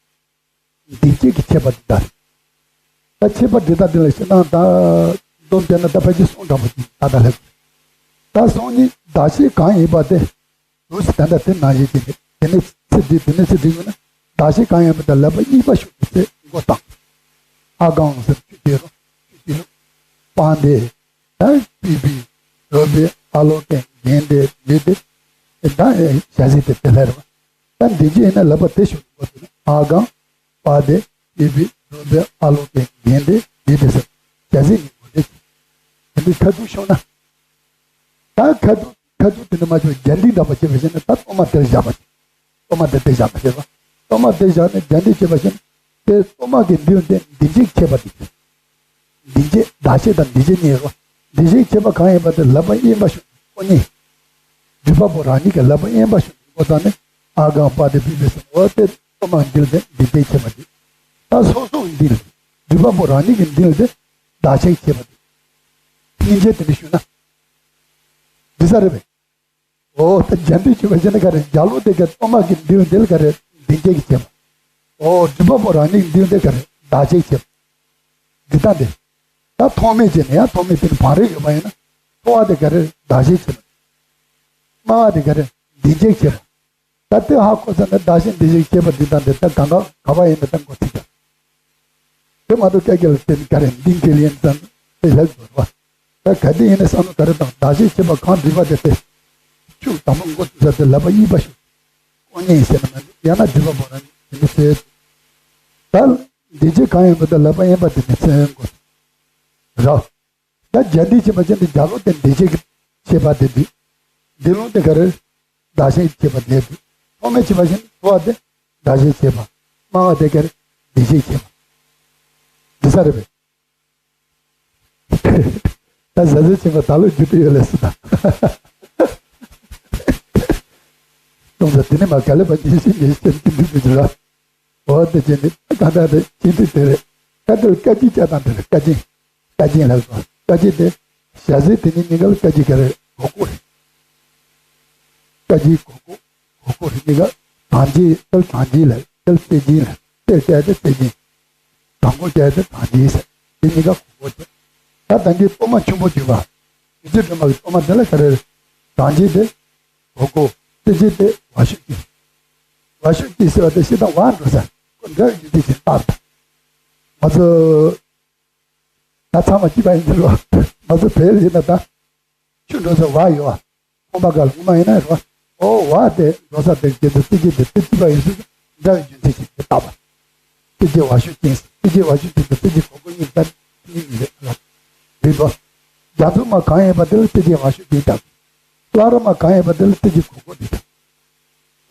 འདི་སྐད་ཀྱི་ཁྱད་པར་འབྲི་སྟངས། ད་ཁྱད་པར་འབྲི་སྟངས་འདི་ལ་ཤེས་སྟངས་ད་སྡོམ་བྱས་ན་ད་ཕལ་ཆེར་གསུམ་འདྲ་པོ་ཅིག་ད་ད་ལྷག་ད་གསུམ་ནི་བརྡ་ཆད་གང་ཡིན་པ་དེ་འདུག་སེ་ད་ལྟ་དེ་ནང་བཞིན་གྱི་དེ་ནས་ཚེ་འདི་དེ་ནས་ཚེ་འདི་ཡོད་ན་བརྡ་ཆད་གང་ཡིན་པ་དེ་ལབ་པ་གཉིས་པ་ཤུགས་ཀྱིས་ཚེ་མགོ་བཏང་། ཨ་གང་ཟེར་ཆུ་དེ་རུ་ཆུ་དེ་རུ་སྤང་དེ་ད་པི་པི་རོ་པི་ཨ་ལོ་ཀན་གན་དེ་ཡོད་དེ་ད་ཞལ་གཟིགས་དེ་དེ་ལྷ་རེད་པ། ད་འདི་ཅི་ཡིན་ན་ལབ་པ་དེ་ཞུ་དགོས་དེ་ནི་ཨ་གང་པ་དེ་ཡི་བི་རོ་བི་ཨ་ལོ་དེ་ཡན་དེ་ཡི་དེ་ཟེར་རྒྱ་ཟིག་ཡིན་དགོས་དེ། དེ་འདི་ཁ་ཐུག་ཤོང་ན། ད་ཁ་ཐུག་ཁ་ཐུག་དེ་འདྲ་མ་བྱུང་རྒྱ་འདི་འདྲ་པ་བྱེད་པ་བྱས་ན་ད་གཏོར་མ་དེར་བཞག་པ། གཏོར་མ་དེ་དེ་བཞག་པ་བྱེད་པ། གཏོར་མ་དེ་བཞག་ནས་རྒྱ་འདི་བྱེད་པ་བྱས་ན་དེ་གཏོར་མ་གི་འདི་དེ་འདི་འཇིག་བྱེད་པ་དེ། འདི་རྗེས་བདག་བྱེད་དང་འདི་རྗེས་གཉིས་རོ། འདི་རྗེས་བྱེད་པ་གང་ཡིན་པ་དེ་ལབ་པ་དབྱེན་པ་ཤོད་ཁོ་གཉིས། སྒྲུབ་པ་པོ་རང་ཉིད་ཀྱིས་ལབ་པ་དབྱེན་པ་ཤོད་ཁོ་ཚང་ནི་ཨ་གང་པ་དེ་པི་པི་སོ་འོ་དེ་གཏོར་མ་འདི་ལ་དེ་འདི་རྗེས་བྱེད་པ་འདི། ད་སོ་སོ་འདི་ལ་སྒྲུབ་པ་པོ་རང་ཉིད་ཀྱི་འདི་ལ་དེ་བདག་བྱེད་བྱེད་པ་འདི། སྙིང་རྗེ་དེ་འདྲ་ཞུས་ན། འདི་ས་རེད་པས། འོ་ད་རྒྱ་འདི་བྱེད་པ་བྱས་ན་ག་རེ་རྒྱ་ལོ་དེ་ག་གཏོར་མ་གི་འདི་ལ་དེ་ལ་ག་རེ་འདི་རྗེས་ཀྱི་བྱེད་པ། འོ་སྒྲུབ་པ་པོ་རང་ཉིད་འདི་ལ་དེ་ག་རེ་བདག་བྱེད་བྱེད་པ། འདི་ལྟ་འདི། ད་ཐོག་མེད་བྱས་ནས་ཡང་ཐོག་མེད་དེ་ནི་བར་རེ་ཡོད་པ་ཡིན་ན། ཐོག་པ་དེ་ག་རེ་བདག་བྱེད་བྱེད་པ། སྨྲ་བ་དེ་ག་རེ་འདི་རྗེས་བྱེད་པ། ད་དེ་ཧ་གོ་ཚར་ན་བདག་བྱེད་འདི་རྗེས་བྱེད་པ་འདི་ལྟ་འདི་ད་གང་ག་ག་བ་ཡིན་ན་ད་མགོ་ཚིག་ད། དེ་མ་གཏོགས་སྐད་ཀྱི་ལ་དེ་ནི་ག་རེ་འདི་འགལ་ཡིན་ཙང་དེ་ལྷག་དགོས་པ། ད་ག་དེ་ཡིན་ན་བསམ་བློ་ག་རེ་བཏང་བདག་བྱེད་བྱེད་པ་གང་སྒྲུབ་པ་དེ་སྟེ། ཆུ་དང་པོ་མགོ་ཚུགས་ས་དེ་ལབ་པ་གཉིས་པ་ཞུ། ཁོ་གཉིས་ཟེར་ན་མ་ཡང་ན་སྒྲུབ་པ་པོ་རང་ཉིད་དེ་ནི་ཚེ། ད་འདི་རྗེས་གང་ཡིན་པ་དེ་ལབ་པ་དབྱེན་པ་དེ་ནི་ཚེ་མགོ་ར། ད་རྒྱ་འདི་བྱེད་པ་ཅན་དེ་རྒྱ་ལོ་དེ་འདི་རྗེས་ཀྱི་བྱེད་པ་དེ་འདི། འདི་ལོ་དེ་ག་རེ་བདག་བྱེད་བྱེད་པ་དེ་འདི། ཐོག་མེད་བྱེད་པ་ཅན་ཐོག་པ་དེ་བདག་བྱེད་བྱེད་པ། སྨྲ་བ་དེ་ག་རེ་འདི་བྱེད་བྱེད་པ། འདི་ས་རེད་པས། ད་ཟ་ཟི་ཆེན་པོ་ད་ལོ་རྒྱུ་དུ་ཡོད་ལས་སུ་ད། གཏོང་ས་དེ་ནས་མ་ག་ལེ་བ་ཉིན་ཤིང་ཉིན་ཤིང་ཏིང་ཏིང་ཏིང་ཏིང་ར། འོ་དེ་བྱས་ནས་ད་ད་དེ་ཅི་འདི་དེ་རེད། ཀ་དེ་ལ་ཀ་ཅི་བྱ་དང་དེ་རེད། ཀ་ཅི། ཀ་ཅི་ལ་སོ་ཀ་ཅི་དེ། ཞ་ཟེར་དེ་གཉིས་གཉིས་ཀ་ལ་ཀ་ཅི་ག་རེ་གོ་གོ་རེད། ཀ་ཅི་གོ་གོ། གོ་གོ་རེད་གཉིས་ཀ། དང་ཅི་དེ་ལ་དང་ཅི་ལ་དེ་ལ་སེ་ཅི་ལ་དེ་ལ་ཀ་དེ་སེ་ཅི། དང་པོ་བྱས་ཏེ་དང་ཅི་ཟེར། དེ་གཉིས་ཀ་གོ་གོ་བྱས། ད་དང་གི་གཏོར་མ་ཆེན་པོ་བྱས་པ། རྗེ་བཙུན་སྒྲོལ་མ་གི་གཏོར་མ་དེ་ལ་ག་རེ་རེད། དང་ཅི་དེ་གོ་གོ། སེ་ཅི་དེ་བ་ཤུ་ཅི། བ་ཤུ་ཅི་ཟེར་བ་དེ་ཤི་དང་བ་འགྲོ་ས། ཁོ་འདྲ་བའི་རྒྱུ་མཚན་ཞིག་བཏགས་ད། ང་ཚོ་ད་ཚང་མ་སྐྱིད་པ་ཡིན་གྱི་རོ། ང་ཚོ་བལ་ཡིན་ན་ད། ཆུ་འགྲོ་ས་བ་ཡོད་བ། ཁོང་པ་ག་ལ་ངོ་མ་ཡིན་ན་རོ། ཨོ་བ་དེ་འགྲོ་ས་དེ་སྐྱེ་དུ་སེ་ཅི་དེ་སེ་ཅི་བ་ཡིན་ཟེར་འདྲ་བའི་རྒྱུ་མཚན་ཞིག་དེ་བཏགས་པ། ཏི་ཅི་ཝ་ཤུ་ཅིང་། ཏི་ཅི་ཝ་ཤུ་ཅིང་དང་ཏི་ཅི་གོ་གོ་གཉིས་ད་གཉིས་མི་རེད་ལ། རེད་དོ། རྒྱ་མཚོ་མ་གང་ཡིན་པ་དེ་ལ་ཏི་ཅི་ཝ་ཤུ་ཅིང་དང་། བླ་རབས་མ་གང་ཡིན་པ་དེ་ལ་ཏི་ཅི་གོ་གོ་དེ་དང་།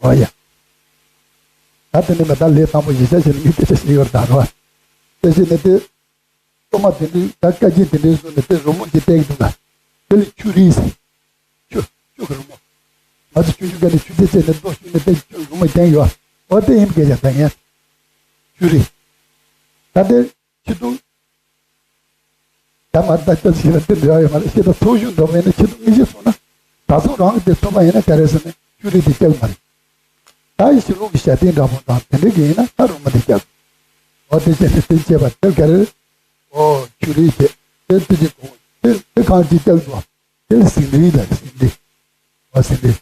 འོ་ཡ། ད་དེ་ནི་མ་ད་ལས་དང་པོ་ཡིག་ཆ་ཞིག་ནི་མི་སྐད་ཆ་ཞིག་ཡོད་ད་རོ། དེ་བཞིན་ནི་དེ། གཏོར་མ་དེ་འདྲའི་ད་བཀའ་བརྒྱད་དེ་འདྲའི་བཟོ་ནས་དེ་རོལ་མོ་གྱི་སྟེགས་འདུག་ལ། དེ་ལ་ཆུ་རིས། ཆུ་ཆུ་གི་རོལ་མོ། ང་ཚོ་ཆུང་ཆུང་སྒང་ནས་ཆུ་ཚོད་བཅད་ནས་རྡོ་གཞུས་ནས་དེ་ཆུ་རོལ་མོ་བརྒྱབ་ཡོད། འོ་དེ་ཡིན་སྐད་ཆ་ད་ཡིན། ཆུ་རིས། ད་དེ་ཆུ་དུང་། ད་མར་ད་ལྟ་ཞིག་ལ་དེ་འདྲ་ཡོད་མ་རེད། ཤེས་ད་ཚོགས་ཞུགས་འགྲོ་བ་ཡིན་ན་ཆུ་དུང་མི་ཤེས་སོང་ན། ད་ཚོགས་རང་གི་དེ་ཚོགས་པ་ཡིན་ན་ག་རེ་ཟེར་ན་ཆུ་རིས་དེ་བཀྱག་མ་རེད། ད་ཡི་ཕྱི་ལོགས་ཀྱི་ཞལ་ཏིང་འདྲ་པོ་དང་དེ་འདྲ་གི་ཡིན་ན་ད་རོལ་མོ་དེ་བཀྱག་འོ་དེ་བྱས་ཏེ་དེ་བྱས་པ་དེ་ག་རེ། འོ་ཆུ་རིས་བྱས་དེ་དེ་གཅིག་གོ་དེ་དེ་གང་གཅིག་བཀྱག་འདུག་དེ་ལ་ཟིང་རིས་ལ་ཟིང་རིས། འོ་ཟིང་རིས།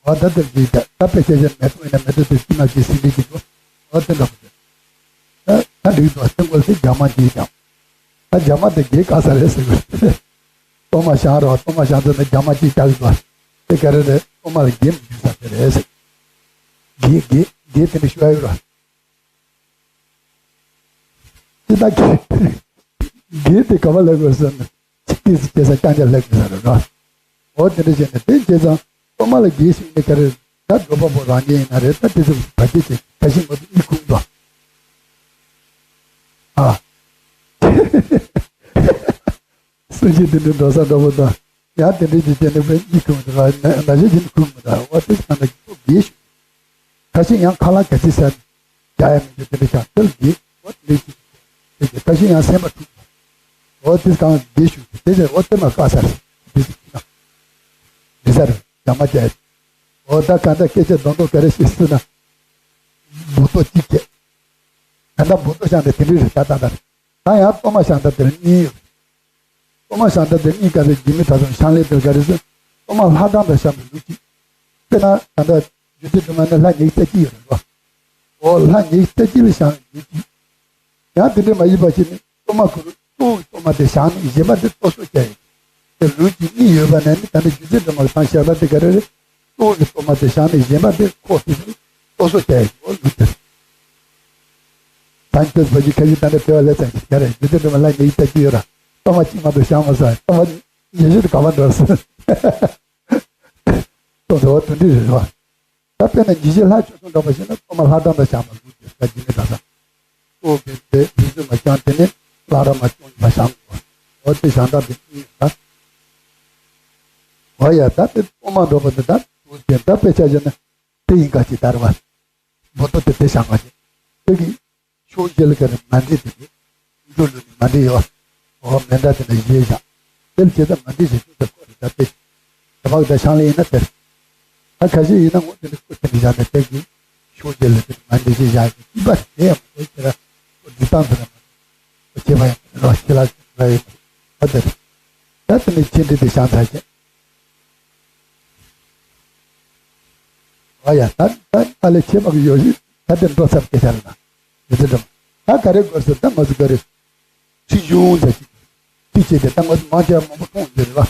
འོ་ད་དེ་གཅིག་ད་ད་དཔེ་ཆ་བཞག་མེ་ཏོག་ཡིན་ན་མེ་ཏོག་དེ་དཀྱིལ་མ་གཅིག་ཟིང་རིས་གཅིག་འདུག་འོ་དེ་འདྲ་པོ་དེ། ད་ད་འགྲིག་འདུག་སེམས་ཁོལ་དེ་རྒྱ་མ་གཅིག་ཀྱང་། ད་རྒྱ་མ་དེ་དགེ་ག་ས་རེད་ཟེར་གི་རེད། གཏོར་མ་བཞེངས་རོགས། གཏོར་མ་བཞེངས་ཚར་ནས་རྒྱ་མ་གཅིག་བཀྱག་འདུག་དེ་ག་རེ་རེད། གཏོར་མ་ལ་དགེ་མི་འདུག་ས་དེ་རེད་ཟེར། དགེ་དགེ་དགེ་དེ་འདྲ་ཞུ་ཡ་ཡོད་ར། ཅི་ད་དགེ་དགེ་དེ་ག་པ་ལ་དགོས་ཟེར་ན། ཅི་ཏིས་སྐྱེ་ས་རྐྱང་རྐྱང་ལེགས་དགོས་ས་རེད་ར། འོ་དེ་འདྲ་བྱས་ནས་དེ་བྱས་ཙང་གཏོར་མ་ལ་དགེ་ཞུ་ནས་ག་རེ། ད་འགྲོ་བ་པོ་རང་ཉིད་ཡིན་ན་རེད། ད་དེ་ཚོ་བ་ཅི་བྱེད་ཁ་ཤས་མ་གཏོགས་གཉིད་ཁུག་འདུག་ཨ། སུ་ཞིག་དེ་འདྲའི་འགྲོ་ས་འདྲ་པོ་དང་། ཡང་དེ་འདྲའི་ཅིག་བྱས་ནས་དཔེ་གཉིད་ཁུག་མི་འདུག་ན་གཞི་གཉིད་ཁུག་མི་འདུག་འོ་དེ་ཚོ་ད་ལྟ་དགེ་ཞུ། ཁ་ཤས་ཡང་ཁ་ལག་ག་ཚོད་ཟ་རྒྱག་ཡ་མི་འདུག་དེ་འདྲ་ཀྱང་དེ་ལ་དགེ། འོ་དེ་འདྲ་ཞིག་དེ་ཁ་ཤས་ཡང་སེམས་པ་འཁྲུག་པ། འོ་དེ་གང་དགེ་ཞུ་དེ་ཚེ་འོ་དེ་མ་དཀའ་ས་རེད། དེ་ཚེ་ན་དེ་ས་རེད་ཡང་མ་བྱས། འོ་ད་གང་ལྟར་སྐད་ཆ་རྡོག་རྡོག་ག་རེ་ཞིག་ཟེར་ན། འབུ་ཏོ་གཅིག་བྱས། ད་ལྟ་འབུ་ཏོ་བཞག་ནས་དེ་འདྲ་རེད་ད་ད་ད་རེད། ད་ཡང་གཏོར་མ་བཞེངས་སྟངས་དེར་གཉིས་ཡོད། གཏོར་མ་བཞེངས་སྟངས་དེར་གཉིས་ཀ་རེ་རྒྱུད་སྨིན་གྲྭ་ཚང་ཕྱག་ལེན་དེར་ག་རེ་ཟེར། གཏོར་མ་ལྷ་གྲངས་དང་བཤམས་པའི་ལུགས་གཅིག་དཔེར་ན་ད་ལྟ་རྒྱུད་སྡེ་སྒྲོལ་མ་ནི་ལྷ་ཉི་ཤུ་རྩ་གཅིག་ཡོད་རེད་བ། འོ་ལྷ་ཉི་ཤུ་རྩ་གཅིག་ལ་བཤམས་པའི་ལུགས་གཅིག་ཡང་དེ་འདྲ་མ་ཡིན་པ་ཞིག་ནི་གཏོར་མ་གུ་རུ་གཙོ་བོ་གི་གཏོར་མ་དེ་བཞེངས་ནས་གཞན་པ་དེ་གཏོར་བཟོ་བྱས་ཡོད། དེ་ལུགས་གཅིག་གཉིས་ཡོད་པ་ནས་ནི་ད་ལྟ་རྒྱུད་སྡེ་སྒྲོལ་མ་གི་ཐང་ཤར་ལ་དེ་ག་རེ་རེད། གཙོ་བོ་གི་གཏོར་མ་དེ་བཞེངས་ནས་གཞན་པ་དེ་ཁོ་དེ་ཚོ་གཏོར་བཟོ་བྱས་ཡོད་ལུགས་དེ་རེད། ད་ཁྱོད་བོད་ཀྱི་ཁ་ཡིག་ད་ནས་དེ་བ་ལས་ཙམ་ཞིག་ག་རེ་རྒྱུད་སྡེ་སྒྲོལ་མ་ལྷ་ཉི་ཤུ་རྩ་གཅིག་ཡོད་ར། གཏོར་མ་གཅིག་མ་གཏོགས་བཞེངས་མ་ས་གཏོར་མ་ཉི་ཤུ་དེ་ག་པར་འགྲོ་ཟེར། གཏོར་བཟོ་བ་དེ་འདྲ་རེད་བ། ད་དཔེར་ན་ཉི་ཤུ་ལྷག་ཆོས་གསུང་འདྲ་པོ་ཞིག་ན་གཏོར་མ་ལྷ་གྲངས་དང་བཞག་པ་ལུགས་དེ་ད་ཇི་མི་ད་ས། གཙོ་བོ་དེ་དེ་རིགས་སུ་མ་བྱང་དེ་ནི་བླ་རབས་མ་སྐྱོང་བ་བཞེངས་དགོས། འོ་དེ་བཞེངས་སྟངས་དེ་གཉིས་ཡོད་ད། འོ་ཡ་ད་དེ་གཏོར་མ་འགྲོ་བ་དེ་ད་དུས་དེ་ད་དཔེ་ཆ་བཞག་ན་དེ་ཡིན་ག་ཅིག་ད་རེད་བ། འབུ་ཏོ་དེ་དེ་བཞེངས་ག་ཅིག་དེ་གི་ཕྱོགས་བཞི་ལ་ག་རེ་མཎྜལ་དེ་གི་འགྲོ་ལུགས་ནི་མཎྜལ་ཡོད། འོ་མཎྜལ་དེ་ལ་བཞེས་བཞག་དེ་ལ་བྱེད་ད་མཎྜལ་བཞེས་ཚུལ་དེ་ཁོ་རེ་ད་དེ། དེ་བག་ད་ཤང་ལེ་ཡིན་ན་དེར། ད་ཁ་ཤས་ཡིན་ན་ངོ་དེ་འདྲ་ཁོ་དེ་འདྲ་བཞག་ནས་དེ་གི་ཕྱོགས་བཞི་ལ་དེ་མཎྜལ་བཞེས་བཞག་གི་ཅི་པ་དེ་ཡང་མ་དེ་ཁྱེད་ར་ཁོ་འདི་སྟངས་དེ་ལ་མ་དེ་ཁོ་བྱེད་པ་ཡང་མ་རེད་ལ་ཁྱེད་ལ་ར་ཡིན་ད་དེར། ད་དེ་ནས་ཆེ་འདྲི་དེ་བཞེངས་ཚར་བྱས། ཨ་ཡ་ད་ད་ཨ་ལེ་ཁྱེད་མ་གི་ཡོད་ཞིག་ད་དེ་འགྲོ་ཚར་སྐད་ཆ་རེད་ན། ཡོད་དེ་འགྲོ། ད་ག་རེ་དགོས་ཟེར་ད་ང་ཚོ་ག་རེ། ཁྲིད་གཞུང་ཟེར་གྱི། ཁྲིད་བྱེད་དེ་ད་ང་ཚོ་མང་ཆེ་བ་མང་པོ་མཐོང་ཡོད་རེད་བ།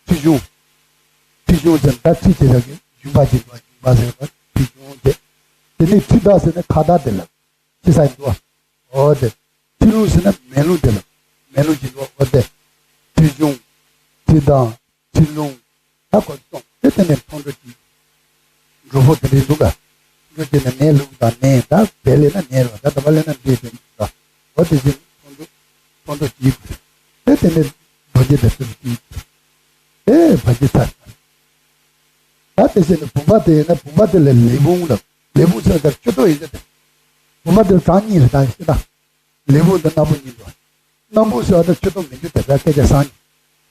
ཁྲིད་གཞུང་། ཁྲིད་གཞུང་ཟེར་ད་ཁྲིད་བྱེད་ས་གི་ཞུམ་པ་ཅིག་འདུག་ཞུམ་པ་ཟེར་བ་ཁྲིད་གཞུང་དེ། དེ་ནས་ཁྲི་བདག་ཟེར་ན་ཁ་བདག་དེ་ལ། ཁྲི་ས་ཡིན་འདུག་འོ་དེ། ཁྲི་ལུང་ཟེར་ན་མེ་ལུང་དེ་ལ། མེ་ལུང་ཅིག་འདུག་འོ་དེ། ཁྲི་གཞུང་། ཁྲི་བདག་ཁྲི་ལུང་། ད་ཁོ་ཚོ་དེ་དེ་ནས་ཐོང་འགྲོ་གི། འགྲོ་ཕོ་དེ་འདྲའི་འདུག་ག་འགྲོ་དེ་ནས་ནས་ལུག་དང་ནས་ད་བལ་ལས་ན་ནས་རོ་ད་ད་བ་ལས་ན་འདྲེ་དེ་འདུག་ག་འོ་དེ་བཞིན་ཐོང་འགྲོ་ཐོང་འགྲོ་གི། དེ་དེ་ནས་རྡོ་རྗེ་དེ་ཚུར་གི། ཨེ་བ་ཅི་ཚར། ད་དེ་བཞིན་དུ་བུམ་པ་དེ་ཡིན་ན་བུམ་པ་དེ་ལ་ལས་བུམ་ལ་ལས་བུམ་ཟེར་ན་ད་ཆུ་ཏོ་ཡིན་ད་དེ། བུམ་པ་དེ་ལ་གྲངས་གཉིས་རེད་ད་ཤེས་ད། ལས་བུམ་དང་སྣམ་བུ་གཉིས་འདུག་སྣམ་བུ་ཟེར་བ་དེ་ཆུ་ཏོ་མི་འདུག་དེ་ད་སྐད་ཆ་སང་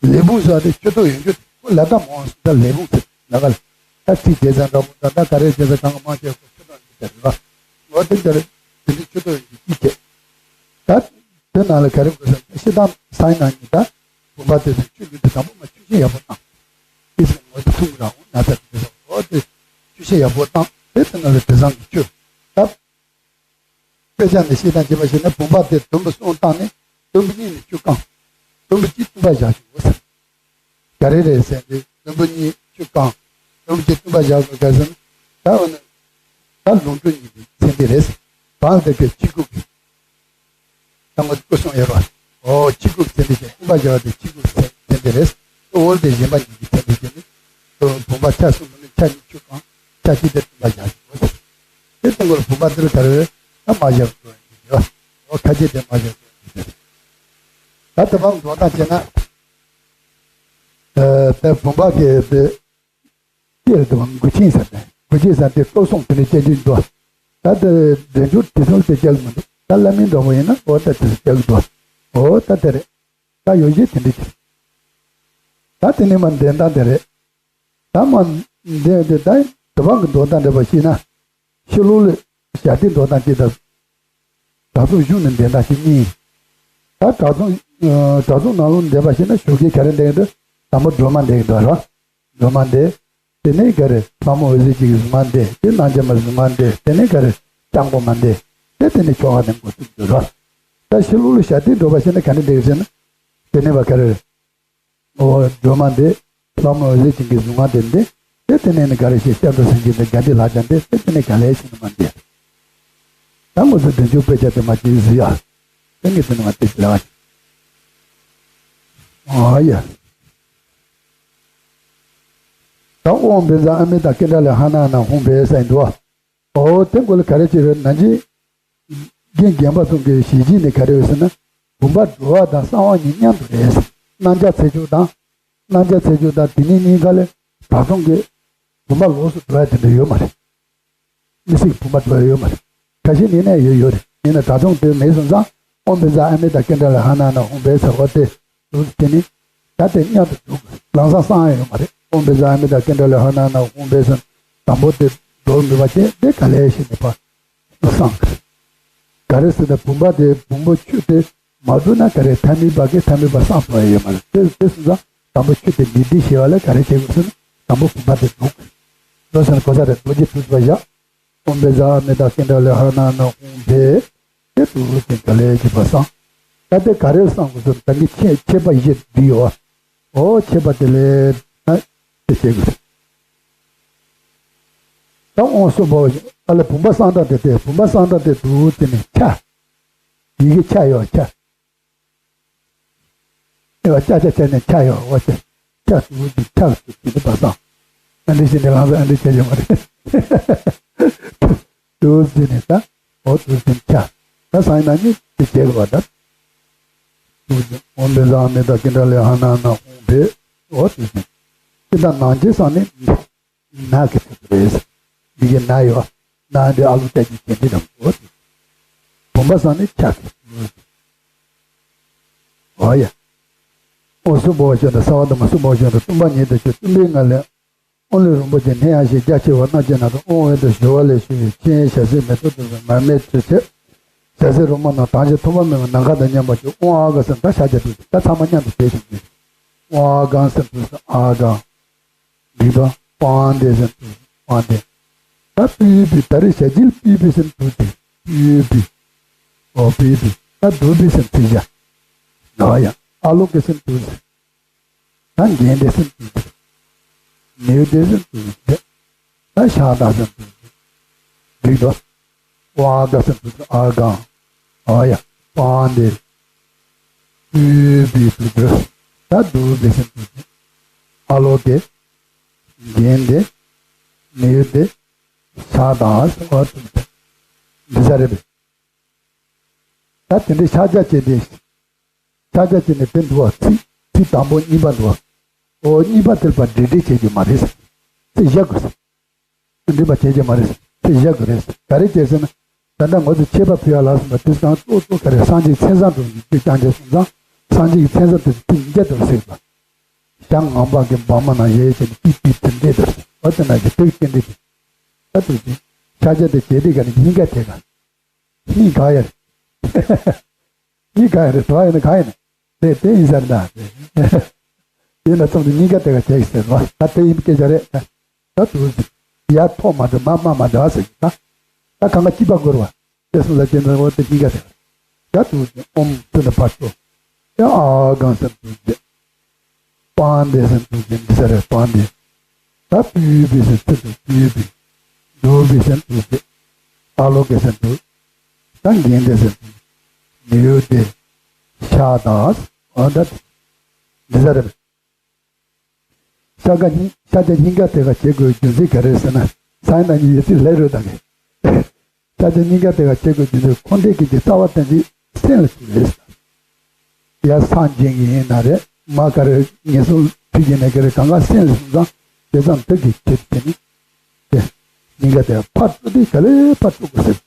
ནི། ལས་བུམ་ཟེར་བ་དེ་ཆུ་ཏོ་ཡོད་རྒྱུ་ཁོ་ལ་ད་མོ་ཟེར་ད་ལས་བུམ་ཟེར་ལ་ག་ལ། ད་ཁྲིད་བྱེད་ས་འདྲ་བོ་ད་ད་ག་རེ་བྱེད་ས་གང་ག་མང་ཆེ་ཁོ་ཆུ་ཏོ་འདུག་དེ་རེད་བ། འོ་དེ་འདྲ་དེ་འདྲའི་ཆུ་ཏོ་ཡོད་རྒྱུ་གཅིག་བྱས། ད་དེ་ནང་ལ་ག་རེ་དགོས་ས་ཤི་དང་སང་ནང་གཉིས་ད་བུམ་པ་དེ་ཚོ་ཆུ་ལུད་དེ་དང་པོ་མ་ཆུ་ཤེལ་ཡག་པོ་བཏང་། དེ་ཚོ་ངོ་ཚ་ཐུང་རང་འོ་ན་ད་དེ་ཚོ་འོ་དེ་ཆུ་ཤེལ་ཡག་པོ་བཏང་དེ་དེ་ནང་ལ་དེ་བཟང་གི་ཆུ་ད། དཔེ་ཆ་ནས་བཤད་སྟངས་བྱས་པ་ཞིག་ན་བུམ་པ་དེ་དུམ་བུ་གསུམ་བཏང་ནས་དུམ་བུ་གཉིས་ནས་ཆུ་བཀང་། དུམ་བུ་གཅིག་བཏུམ་པ་བཞག་ཞུ་དགོས་ཟེར། ག་རེ་རེད་ཟེར་ཏེ་དུམ་བུ་གཉིས་ཆུ་བཀང་། དུམ་བུ་གཅིག་བཏུམ་པ་བཞག་དགོས་ག་ཟེར་ན། ད་འོ་ན། ད་ལུང་དྲུག་གཉིས་པའི་ཚེ་འདི་རེད། གང་དེ་གའི་གཅིག་གུ་གི་ ང་ཚོ་སྐུ་གསུང་ཡོད་རེད་བ། ཨོ་ཕྱི་སྐུ་ཚེ་འདི་བཞིན་སྐུ་པ་བཞག་དེ་ཕྱི་སྐུ་ཚེ་ཚེ་འདི་རེད། འོལ་དེ་གཞན་པ་ཉིད་ཀྱི་ཚེ་འདི་བཞིན་ནི། བུམ་པ་ཆ་གསུམ་ནི་ཆ་གཉིས་ཆུ་གང་ཆ་གཅིག་དེ་བུམ་པ་བཞག་ཞིག་ཡོད། དེ་སྟེང་གོ་ལ་བུམ་པ་འདི་ལ་དར་བས་ད་མ་བཞག་འགྲོ་ཡིན་གྱི་ཡོད། ཨོ་ཁ་ཆེ་དེ་མ་བཞག་འགྲོ་ཡིན་གྱི་ཡོད། ད་དེ་བང་འགྲོ་སྟངས་བྱས་ན། ཨ་དེ་བུམ་པ་གི་དེ། སྐྱེས་རེད་འདུག་མགུལ་ཆིངས་ཟེར་ནས་མགུལ་ཆིངས་ཟེར་དེ་ལྟོ་སྲུང་དེ་ནས་སྐྱེ་རྒྱུ་འདུག་ད་དེ་འདྲེན་འཇུག་དེ་ཚོ་དེ་སྐྱེ་གི་མི་འདུག་ད་བླ་མའི་འགྲོ་བ་ཡིན་ན་འོ་ད་དེ་ཚོ་སྐྱེ་གི་འདུག་འོ་ད་དེ་རེད། ད་ཡོ་བྱད་དེ་འདྲ་གྱིས། ད་དེ་ནས་མ་འདྲེན་སྟངས་དེ་རེད། ད་མ་འདྲེན་དེ་ད་དུ་བ་གི་འགྲོ་སྟངས་འདྲ་པ་ཤེས་ན། ཕྱི་ལོགས་ལ་ཞབས་བརྟན་འགྲོ་སྟངས་གཅིག་དང་། གྲྭ་ཚང་གཞུང་ནས་འདྲེན་སྟངས་གཅིག་གཉིས། ད་གྲྭ་ཚང་གྲྭ་ཚང་ནང་ལོགས་འདྲེན་པ་ཤེས་ན་ཞོགས་ཀས་ག་རེ་འདྲེན་གི་འདུག་དང་པོ་སྒྲོལ་མ་འདྲེན་གི་འདུག་ར། སྒྲོལ་མ་འདྲེན། དེ་ནས་ག་རེ་ལྷ་མོ་འོད་ཟེར་ཅན་གྱི་གཟུངས་སྔགས་འདྲེན། དེ་གནང་བྱ་མ་གཟུངས་སྔགས་འདྲེན། དེ་ནས་ག་རེ་སྐྱབས་མགོན་མ་འདྲེན། དེ་དེ་ནས་ཆོ་ག་འདྲེན་འགོ་བཙུགས་འདུག་ར། ད་ཕྱི་ལོགས་ལ་ཞབས་བརྟན་འགྲོ་བ་ཤེས་ན་ག་འདྲ་འདྲེན་གི་ཟེར་ན། དེ་ནས་བ་ག་རེ། འོ་སྒྲོལ་མ་འདྲེན། ལྷ་མོ་འོད་ཟེར་ཅན་གྱི་གཟུངས་སྔགས་འདྲེན་ཏེ། དེ་དེ་ནས་ནི་ག་རེ་ཞིག་སྐྱབས་འགྲོ་སེམས་བསྐྱེད་འདྲེན། དགའ་བདེ་ལྷ་བརྒྱ་འདྲེན་ཏེ་དེ་ནས་ག་ལེ་ཞིག་ནི་མ་འདྲེན། ད་ངོ་ཚོ་འདྲེན་འཇུག་དཔེ་ཆ་དེ་མ་ཅིག་གཟིགས་ཡ། དེ་ངས་དེ་ནི་མ་དེ་ཅི་ལ་བ། ཨ་ཡ། ད་ཨོཾ་བཛྲ་ཨ་མི་ཏ་ཀཱི་ཎྜ་ལ་ཧ་ན་ཨ་ན་ཧཱུྃ་ཕཊ་ཟེར་འདུག་ཨོ་དེ་མགོ་ལ་ག་རེ་བྱེད་རེད་ན་ཅི། རྒན་རྒན་པ་ཚོ་གི་ཞལ་གྱིས་ནི་ག་རེ་ཡོད་ཟེར་ན། བུམ་པ་འགྲོ་བ་དང་གསང་བ་གཉིས་མཉམ་དུ་རེད་ཟེར། གནང་བྱ་ཚེ་མཆོག་དང་། གནང་བྱ་ཚེ་མཆོག་དང་དེ་གཉིས་གཉིས་ཀ་ལས་བྲག་ཚང་གི་བུམ་པ་ལོགས་སུ་འགྲོ་ཡ་དེ་འདྲ་ཡོད་མ་རེད། མི་སྲིད་བུམ་པ་འགྲོ་ཡ་ཡོད་མ་རེད། ཁ་ཤས་ནི་ནས་ཡོད་ཡོད་རེད། ཡིན་ན་བྲག་ཚང་དེ་མེད་སོང་ཙང་ཨོཾ་བཛྲ་ཨ་མི་ཏ་ཀཱི་ཎྜ་ལ་ཧ་ན་ཨ་ན་ཧཱུྃ་ཕཊ་ཟེར་བ་དེ། འདུག་དེ་ནི། ད་དེ་མཉམ་དུ་འདུག་ལམ་སང་གསང་ཡ་ཡོད་མ་རེད། ཨོཾ་བཛྲ་ཨ་མི་ཏ་ཀཱི་ཎྜ་ལ་ཧ་ན་ཨ་ན་ཧཱུྃ་ཕཊ་ཟེར། དང་པོ་དེ་འགྲོ་མི་བ་ཅན་དེ་ག་ལེ་ཞིག་ནི་པ། གསང་། ག་རེ་ཟེར་ན་བུམ་པ་དེ་བུམ་པ་ཆུ་དེ་མ་བསྡུ་ན་ག་རེ་ཐ་མལ་པ་གིས་ཐ་མལ་པ་གསང་ཐུབ་ཡ་ཡོད་མ་རེད། དེ་དེ་སོང་ཙང་དང་པོ་ཆུ་དེ་འདི་འདི་ཞེས་པ་ལ་ག་རེ་བྱེད་དགོས་ཟེར་ན་དང་པོ་བུམ་པ་དེ་འདུག་འགྲོ་ཟེར་ན་གོ་ས་རེད། རྡོ་རྗེ་ཐུགས་སུ་བཞག་ཨོཾ་བཛྲ་ཨ་མི་ཏ་ཀཱི་ཎྜ་ལ་ཧ་ན་ཨ་ན་ཧཱུྃ་ཕཊ། དེ་དུ་ཟིན་ག་ལེ་གྱི་པ་སང་། ད་དེ་ག་རེ་སང་དགོས་སོ། ད་གི་ཆེ་ཆེ་བ་ཡེ་འདི་ཡོ། ཨོ་ཆེ་བ་དེ་ལས་ན་དེ་བྱེད་དགོས། ད་ཨོང་སོ་བོ་ཨ་ལ་བུམ་པ་སང་ད་དེ་དེ་བུམ་པ་སང་ད་དེ་དུ་དེ་ནི་ཆ། ཡི་གེ་ཆ་ཡོ་ཆ། ཨེ་བ་ཅ་ཅ་ཆ་ནས་ཆ་ཡོ་བ་ཆ། ཆ་དུ་དེ་ཆ་དུ་དེ་དེ་པ་སང་། ཨ་འདྲི་ཞིག་ནི་ལང་ཚོ་ཨ་འདྲི་ཆ་ཡོ་མ་རེད། དུ་ཟིན་ནས་ད། འོ་དུ་ཟིན་ཆ། ད་སང་ན་ནི་དེ་བྱེད་དགོས་པ་ད། དུ་ཟིན་འོ་འདི་ཟང་མི་ད་ཀི་འདྲ་ལས་ཧ་ན་ན་ཧུང་བེ། འོ་དུ་ཟིན། ཀི་ད་ནང་ཆེ་སང་ནི་ན་གི་དུ་རེད། མི་གི་ན་ཡོ། ན་འདི་ཨ་ལུ་ཏད་ཀྱི་ཀྱེ་འདི་དང་འོ་དུ། བུམ་པ་སང་ནི་ཆ་གི། འོ་ཡ། འོ་སུ་བོ་ཤོ་ད་ས་བ་ད་མ་སུ་བོ་ཤོ་ད་ཏུམ་པ་ཉེ་དུ་ཆུ་ཏུམ་པའི་ང་ལས། ཨོ་ལེ་རིན་པོ་ཆེ་ནད་ཡང་ཞིག་རྒྱ་ཆེ་བ་རྣམས་ཀྱི་ནང་དུ་དབང་འོད་དུ་ཞུ་བ་ལས་ཞུ་བའི་སྤྱན་ཞལ་ཟས་མེ་ཏོག་དུ་མར་མེ་དྲི་ཆེ། ཞལ་ཟས་རོ་མ་རྣམས་དང་ཞིང་ཐོག་མ་མེད་པ་ནམ་མཁའ་དང་མཉམ་པར་གྱུར། ཨོང་ཨ་ག་སེམས་ད་ཤ་རྒྱ་དུ་ད་ཚང་མ་མཉམ་དུ་བྱས་ཤིང་གྱུར། ཨོང་ཨ་གང་སེམས་དུ་སེམས་ཨ་གང་། འདི་དང་པང་དེ་སེམས་དུ་པང་དེ། ད་པི་པི་ད་རེ་ཞལ་གྱིས་པི་པི་སེམས་དུ་དེ་པི་པི། ཨོ་པི་པི་ད་དུ་པི་སེམས་དུ་བཞག་ནོ་ཡ་ཨ་ལོ་གི་སེམས་དུ་སེམས། ད་རྒན་དེ་སེམས་དུ་ཟེར། ནེའུ་དེ་སེམས་དུ་ཟེར། ད་ཤ་དང་སེམས་དུ་ཟེར། འགྲིག་འགྲོ། ཝ་ག་སེམས་དུ་ཟེར་ཨ་གང་། ཨ་ཡ། པང་དེ། ཨུ་བི་དུ་ཟེར། ད་དུ་དེ་སེམས་དུ་ཟེར། ཨ་ལོ་དེ། རྒན་དེ། ནེའུ་དེ། ཤ་དང་སེམས་དུ་ཟེར། འདི་ས་རེད་པས། ད་དེ་འདྲའི་ཕྱག་རྒྱ་བྱས་ཏེ། ཕྱག་རྒྱ་བྱས་ནས་དེ་འདུག་བ་ཚིག་ཚིག་དང་པོ་གཉིས་པ་འདུག་བ། ཨོ་གཉིས་པ་དེར་པ་འབྲེལ་འདྲིས་བྱེད་རྒྱུ་མ་རེད། ཚིག་བཞག་དགོས། འདྲིས་པ་བྱེད་རྒྱུ་མ་རེད། ཚིག་བཞག་དགོས་རེད། ག་རེ་བྱས་ཟེར་ན། ད་ལྟ་ང་ཚོ་མཆོད་པ་ཕུལ་ཡ་ལ་སོགས་པ་དེ་སང་ཏོག་ཏོག་ག་རེ་སངས་རྒྱས་མཚན་བཟང་དུ་ཡིག་སྐྱོ་རྐྱང་རྐྱང་སོང་ཙང་སངས་རྒྱས་ཀྱི་མཚན་བཟང་དེ་ཚིག་ཉིས་བརྒྱ་དུ་ཟེར་བ། ཞག་ངང་པ་གི་འབངས་མ་ན་ཡེ་བྱས་ནས་ཏིག་ཏིག་དེ་འདྲས་དུ་ཟེར་བ་དེ་ན་གི་ཏིག་ཏིག་འདྲས་དུ། ད་དུ་ཅི། ཕྱག་རྒྱ་དེ་བྱེད་དུས་ག་ནས་སྙིང་ག་དེ་ག་སྙིང་ག་ཡ་རེད། སྙིང་ག་ཡ་རེད་དོ་ཡིན་ན་ག་ཡིན་ན། དེ་དེ་ཡིན་ཟེར་ན། ཡིན་ན་ཙམ་དུ་སྙིང་ག་དེ་ག་བྱེད་ཟེར་བ་ད་དེ་ཡིན་སྐད་ཆ་རེད། ད་དུ་ཡ་ཐོག་མ་འདྲ་མ་མ་མ་འདྲ་ཟེར་ད། ད་གང་ག་སྐྱིད་པ་འགོར་བ། དེ་སོང་ལ་དེ་འདྲ་བ་དེ་སྙིང་ག་དེ་ག་ད་དུ་ཨོམ་ཚུ་ན་བར་དུ་ཡ་ཨ་གང་ཟེར་དུ་ཟེར། པང་དེ་སེམས་དུ་ཟེར་འདི་ས་རེད་པང་དེ། ད་པི་ཡུལ་པི་སེམས་དུ་པི་ཡུལ་པི། འདུག་པི་སེམས་དུ་ཟེར། ཨ་ལོ་གེ་སེམས་དུ། ད་རྒན་དེ་སེམས་དུ། ནེའུ་ཏེ། ཤ་དང་། འོ་ད། འདི་ས་རེད། ཤཱཀྱ་སྙིང་ཤཱཀྱ་སྙིང་ག་དེ་ག་བྱེད་དགོས་རྒྱུ་མཚན་ག་རེ་ཟེར་ན། སང་ཉིན་ཡོད་ཚད་ལས་རོལ་དང་གི། ཤཱཀྱ་སྙིང་ག་དེ་ག་བྱེད་དགོས་རྒྱུ་མཚན་ཁོང་འདྲས་ཀྱི་གི་རྩ་བ་དེ་འདི་སེམས་ལ་བྱུང་རེད། ཡ་སངས་རྒྱས་ཡིན་ན་རེད། མ་ག་རེ་ངན་སོང་ཕི་གི་ནས་ག་རེ་གང་ག་སེམས་ལ་བྱུང་ཙང་དེ་ཙམ་དུ་གི་བྱེད་དེ་ནི། དེ་སྙིང་ག་དེ་ཕར་སྤྲོ་དེ་ག་ལེ་ཕར་སྤྲོ་དགོས་ཟེར།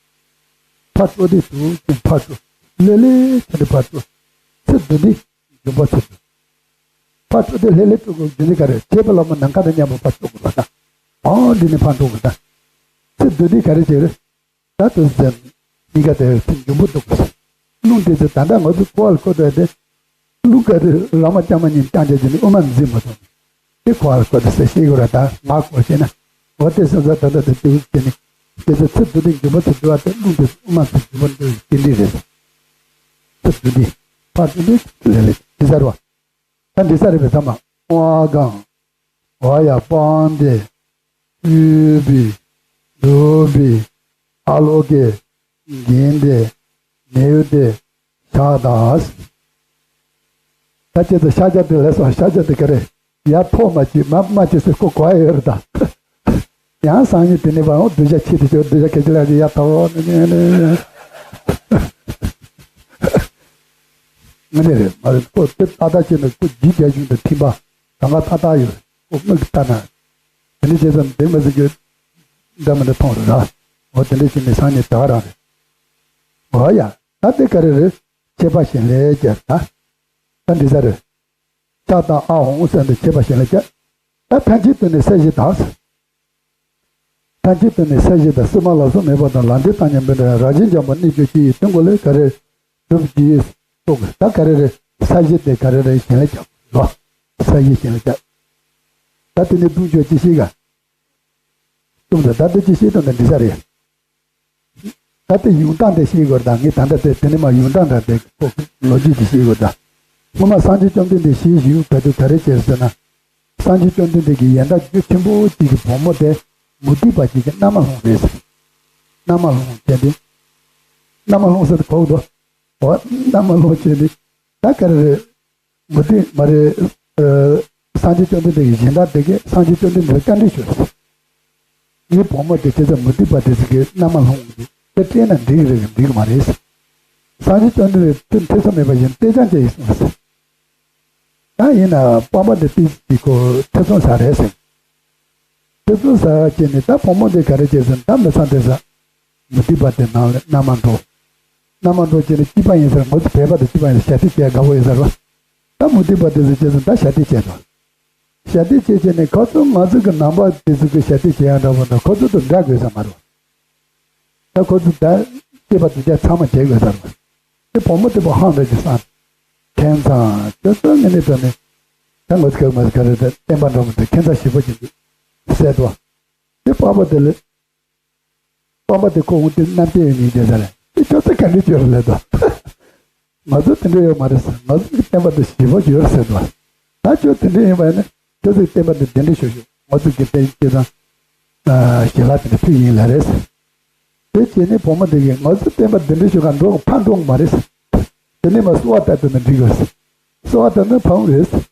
ཕར་སྤྲོ་དེ་དུ་ཕར་སྤྲོ། ལེ་ལེ་དེ་འདྲ་ཕར་སྤྲོ། ཚེ་འདི་འདི། འབྱུང་པོ་ཚེ་འདི། ཕར་སྤྲོ་དེ་ལྷོད་ལྷོད་སྤྲོ་དགོས་རྒྱུ་ནི་ག་རེ། བྱེད་པ་ལ་མོ་ནམ་མཁའ་དང་མཉམ་པོ་ཕར་སྤྲོ་དགོས་པ་དང་། འོང་འདི་ནི་ཕར་འགྲོ་དགོས་དང་། ཚེ་འདི་འདི་ག་རེ་བྱེད་རེད། ད་དུ་ཟེར། གཉིས་ཀ་དེ་ཚེ་འབྱུང་པོ་འདུག་གོ། རླུང་དེ་ཚེ་ད་ལྟ་ང་ཚོ་ཁོ་བ་ལ་ཁོ་ཐོས་ཏེ། རླུང་ག་རེ་ར་མ་ལྕང་མ་གཉིས་རྐྱང་རྐྱང་བྱས་ནས་དབུ་མ་འཛིན་མ་ཐུབ། དེ་ཁོ་བ་ལ་ཁོ་ཐོས་ཟེར་ཤེས་དགོས་ར་ད་ང་གོ་ཤེས་ན། འོ་དེ་སོང་ཙང་ད་ལྟ་དེ་དེ་དེ་ནི། དེ་ཚེ་ཚེ་འདི་འདི་འབྱུང་པོ་ཚེ་འདི་བ་དེ་རླུང་དེ་དབུ་མ་འཛིན་འབྱུང་པོ་འདི་དེ་འདྲ་རེད། ཚེ་འདི་འདི། ཕར་འདི་འདི་ལས་ལས་འདི་ཟེར་བ། ད་འདི་ས་རེད་པས་ཚང་མ། ཨོ་ཨ་གང་། འོ་ཡ་སྤང་སྟེ། སྤྲུལ་པའི། འདུག་པའི། ཨ་ལོ་ཀེ། གིན་ཏེ། ནེའུ་ཏེ། ཤ་དང་། ད་ཁྱེད་ཚོ་ཤ་རྒྱག་དེ་ལས་སོ་ཤ་རྒྱག་དེ་ག་རེ། ཡ་ཐོག་མ་ཅིག་མ་མ་ཅིག་སེ་ཀོ་གོ་ཡ་ཡོད་རེད་ད། ཡང་སང་ཉིན་དེ་ནས་བར་འོ་གདུལ་བྱ་ཁྱི་དེ་ཆོ་གདུལ་བྱ་ཁྱི་ཁྱི་ལ་ཡ་ཐོག་ནི་ནི་ནི། ངས་ནི་རེད་མ་རེད་ཁོ་དེ་ཏག་ཏག་བྱས་ནས་ཁོ་ཇི་བྱ་བཞིན་དུ་ཐིམ་པ་གང་ག་ཏག་ཏག་ཡོད་ཁོ་དམིགས་ལྟ་ན། དེ་ནི་བྱས་ཙང་དེ་མ་ཟིག་གི་འདྲ་མི་འདྲ་མཐོང་རེད་ར། འོ་དེ་འདྲ་བྱས་ནས་སང་ཉིན་ད་ག་རང་རེད། འོ་ཡ་ད་དེ་ག་རེ་རེད། ཁྱད་པར་ཞིང་ལས་ཀྱི་ད། ད་འདི་ས་རེད། ཤ་དང་ཨ་འོང་ཟེར་འདི་ཁྱད་པར་ཞིང་ལས་ཀྱི། ད་ཐམས་ཅད་དུ་ནི་ས་གཞི་དང་། ཐམས་ཅད་དུ་ནི་ས་གཞི་དང་སེམས་མ་ལ་སོགས་མེད་པ་དང་ལམ་འབྲས་བཏང་སྙོམས་པའི་འདྲ་རང་བཞིན་འཇམ་པོ་གནས་གྱུར་ཅིག་ཡི་དོན་གོ་ལས་ག་རེ་སྒྲུབ་ཀྱི་སྟོང་ད་ག་རེ་རེ་ས་གཞི་དེ་ག་རེ་རེ་ཞིང་ལས་ཀྱི་ལོ། ས་གཞི་ཞིང་ལས་ཀྱི། ད་དེ་ནི་བུ་འཇོག་ཅི་ཤེས་ག། གསུངས་ཏེ་ད་ལྟ་ཅི་ཤེས་དོན་དང་འདི་ས་རེད། ད་ལྟ་ཡོང་སྟངས་དེ་ཤེས་དགོས་དང་ངས་ད་ལྟ་དེ་དེ་ནས་མ་ཡོང་སྟངས་དང་དེ་ཁོ་ལོ་རྒྱུས་དེ་ཤེས་དགོས་དང་། སྔོན་མ་སངས་རྒྱས་བཅོམ་ལྡན་འདས་ཞལ་བཞུགས་བྱ་དུས་ག་རེ་བྱས་ཟེར་ན། སངས་རྒྱས་བཅོམ་ལྡན་འདས་ཀྱི་ཡན་ལག་རྒྱུ་ཆེན་པོ་གཅིག་གི་བུ་མོ་དེ་མུ་སྟེགས་པ་གཅིག་གི་མནའ་མ་ལྷུང་རེད་ཟེར། མནའ་མ་ལྷུང་བྱས་ཏེ། མནའ་མ་ལྷུང་ཟེར་དུ་གོ་གི་འདུག་འོ་མནའ་མ་ལྷུང་བྱས་ཏེ། ད་ག་རེ་རེད། མུ་སྟེགས་མ་རེད། ཨ། སངས་རྒྱས་བཅོམ་ལྡན་འདས་ཀྱི་སྦྱིན་བདག་དེ་གས་སངས་རྒྱས་བཅོམ་ལྡན་འདས་ལ་བཀའ་འདྲི་ཞུས། ངའི་བུ་མོ་དེ་དེ་ཚོ་མུ་སྟེགས་པ་དེ་ཚོ་གི་མནའ་མ་ལྷུང་གི་འདུག་དེ་སྤྲད་ན་འགྲིག་གི་རེད་འགྲིག་གི་མ་རེད། སངས་རྒྱས་བཅོམ་ལྡན་འདས་དེ་ཐེ་ཚོམ་མེད་པ་བཞིན་ཏེ་ཅང་ཅེ་ཡིས་གསུངས། ད་ཡིན་ན་སྤོབས་པ་དེ་ཏི་ཅིག་གོ་ཐེ་ཚོམ་ཟ་རེད་ཟེར། ཐེ་ཚོམ་ཟ་བྱས་ནས་ད་བུ་མོ་དེ་ག་རེ་བྱས་ཟེར་ན་ད་མི་ཚང་དེ་ཟ། མུ་སྟེགས་པ་དེ་ནང་ལ་མནའ་མ་འགྲོ། མནའ་མ་འགྲོ་བྱས་ནས་སྐྱིད་པ་ཡིན་ཟེར་ང་ཚོ་བོད་པ་དང་སྐྱིད་པ་ཡིན་ཟེར་ཞབས་ཕྱི་བྱས་དགའ་བོ་ཡིན་ཟེར་བ། ད་མུ་སྟེགས་པ་དེ་ཚོ་བྱས་ཟེར་ད་ཞབས་ཕྱི་བྱས་དང་། ཞབས་ཕྱི་བྱས་བྱས་ནས་ཁོ་ཚོ་ང་ཚོ་གི་ནང་པ་དེ་ཚོ་གི་ཞབས་ཕྱི་བྱེད་ཡ་འདྲ་བོ་འདྲ་ཁོ་ཚོ་དང་འདྲ་དགོས་ས་མ་རེད། ད་ཁོ་ཚོ་ད་སྐྱེས་པ་དེ་ཚོ་ཚང་མ་བྱེད་དགོས་ས་རེད། དེ་བུ་མོ་དེ་བ་ཧང་འདྲ་གི་ས། ཁྱད་མཚར་ཁྱོད་ཚོ་ངས་ནི་དྲན་ནས་ད་ང་ཚོ་གི་ང་ཚོ་ག་རེ་ད་བསྟན་པ་འདྲ་བོ་འདྲ་ཁྱད་མཚར་ཞིག་པོ་ཅིག་འདུག་ཟེར་དོ། དེ་པ་པ་དེ་ལས། པ་པ་དེ་ཁོ་འོང་དུས་རྣམ་རྒྱལ་ཡོད་ཉིན་རྒྱལ་ས་རེད། དེ་ཁྱོད་ཚོ་ག་འདྲ་བྱོས་རེད་ལབ་དོ། ང་ཚོ་དེ་འདྲ་ཡོད་མ་རེད་ཟེར། ང་ཚོ་གི་བསྟན་པ་འདི་ཞིབ་པོ་ཡོད་རེད་ཟེར་དོ། ད་ཁྱོད་དེ་འདྲ་ཡིན་པ་ཡིན་ན་ཁྱོད་ཚོ་གི་བསྟན་པ་འདི་དེ་འདྲ་ཞུ་ཞུ་ང་ཚོ་གི་བསྟན་བསྟན་དང་། ཞལ་ལག་དེ་འདྲ་ཕུལ་ཡིན་ལབ་རེད་ཟེར། དེ་བྱས་ནས་བུ་མོ་འདི་གིས་ང་ཚོ་བསྟན་པ་འདི་འདྲ་ཞུ་ག་འགྲོ་ཕར་འགྲོ་གི་མ་རེད་ཟེར། དེ་ནས་མ་གསོལ་བ་བཏབ་དུས་ན་འགྲིག་གི་རེད་ཟེར། གསོལ་བ་བཏབ་ན་ཕ་བོང་རེད་ཟེར།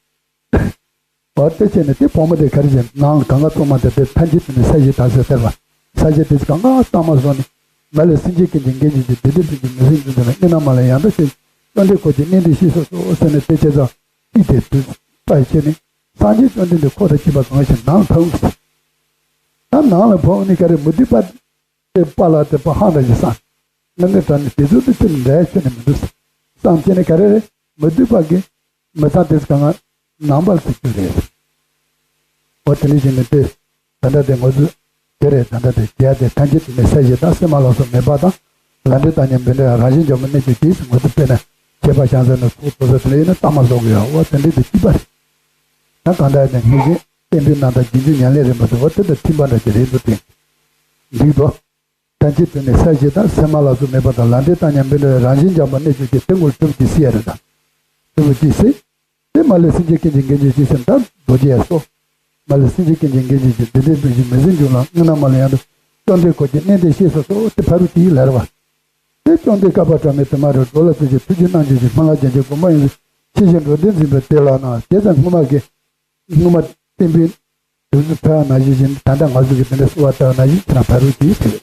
འོ་དེ་བྱས་ནས་དེ་བུ་མོ་དེ་ག་རེ་བྱས་ནང་ལ་གང་ག་བཙོ་མ་དེ་དེ་ཐམས་ཅད་དེ་ནི་ས་གཞི་དག་ཟེར་ཟེར་བ། ས་གཞི་དེ་གང་ག་གཙང་མ་བཟོ་ནས་མ་ལས་སེམས་ཅན་ཀུན་གྱི་འགན་བཞེས་ཀྱི་བདེ་ལྡན་ཕུན་གྱི་མི་ཟད་འབྱུང་ལྡན་ལ་སྙིང་ནས་མ་ལ་ཡང་དག་ཤེས་ཀྱི་ཅོ་འདྲི་ཁོ་ཀྱི་གནས་འདི་ཤེས་སོ་སོ་ཟེར་ནས་དེ་བྱས་ཙང་ཨི་དེ་དུས་པ་བྱས་ནས་སངས་རྒྱས་བཅོམ་ལྡན་འདས་ཁོ་དང་གཅིག་པ་གང་ཞིག་ནང་ལ་ཕབ། ད་ནང་ལ་ཕབ་ནས་ག་རེ་མུ་སྟེགས་པ། དེ་པ་ལ་དེ་པ་ཧང་ད་ཞིག་བསམ། ང་ནི་དྲང་ནས་དེ་ཚོ་དེ་ཚོ་འདྲ་ཆོས་ནི་མི་འདུག་བསམ་བྱས་ནས་ག་རེ་རེད་མི་འདུག་པ་གི་མི་ཚང་དེ་ཚོ་གང་ང་ནང་པར་ཚུད་རྒྱུ་རེད། འོ་དེ་འདྲ་ཞིག་ནི་དེ་ད་ལྟ་དེ་ང་ཚོ་དེ་རེད་ད་ལྟ་དེ་རྒྱ་དེ་ཐམས་ཅད་དེ་ནི་ས་གཞི་དང་སེམས་མ་ལ་སོགས་མེད་པ་དང་ལམ་འབྲས་བཏང་སྙོམས་པའི་འདྲ་རང་བཞིན་འཇམ་པོ་གནས་གྱུར་ཅིག་ང་ཚོ་དཔེར་ན་ཁྱད་པར་བྱང་ས་ནི་ཚོགས་གཙོ་ས་དེ་ལ་ཡིན་ན་གཏའ་མ་བཟོ་གི་ཡོད་འོ་དེ་འདྲ་དེ་སྐྱིད་པ་རེད། ད་གང་ལྟར་ནི་ངེས་ཤེས་བསྟན་པའི་རྣམ་ཐར་རྗེས་འཇུག་ཉམས་ལེན་རིམ་པ་དེ་འོ་དེ་དང་མཐུན་པ་འདྲ་ཅིག་རེད་འདུག་སྟེ། འགྲིག་འགྲོ། ཐམས་ཅད་དུ་ནི་ས་གཞི་དང་སེམས་མ་ལ་སོགས་མེད་པ་དང་ལམ་འབྲས་བཏང་སྙོམས་པའི་འདྲ་རང་བཞིན་འཇམ་པ་གནས་གྱུར་ཅིག་དེ་ངོར་གྲུབ་ཀྱི་སྲིད་ཡ་རེད་ད། གྲུབ་ཀྱི་སྲིད། དེ་མ་ལས་སེམས་ཅན་ཀུན་གྱི་འགན་བཞེས་ཀྱི་སེམས་དང་རྡོ་རྗེ་ཡ་སོགས། མ་ལས་སེམས་ཅན་ཀུན་གྱི་འགན་བཞེས་ཀྱི་བདེ་ལྡན་ཕུན་གྱི་མི་ཟད་འབྱུང་ལ་སྔོན་ན་མ་ལ་ཡང་དུ་ཅོ་འདྲི་ཁོ་ཀྱི་གནས་འདི་ཤེས་སོ་སོ་དེ་ཕ་རུ་དེའི་ལར་བ། དེ་བཅོམ་ལྡན་བསྐལ་པ་གྲངས་མེད་དུ་མ་རེ་འགྲོ་ལ་ཕྱིན་ཅིང་ཐུགས་རྗེ་རྣམ་འབྱེན་ཅིང་སྨོན་ལམ་རྒྱ་ཆེན་དགོངས་པ་ཡོངས་སུ་ཤེས་ཤིང་འགྲོ་དོན་འཛིན་པའི་དེ་ལ་ན། དེ་ཙམ་སྔོན་མ་གི་སྔོན་མ་བསྟན་པའི་དུས་སུ་ཕེབས་པ་ནང་བཞིན་བཞིན་ད་ལྟ་ང་ཚོ་གི་དེ་འདྲ་གསོལ་བ་བཏབ་ན་བཞིན་ཁྱེད་རང་ཕ་རོལ་གྱིས་ཕེབས་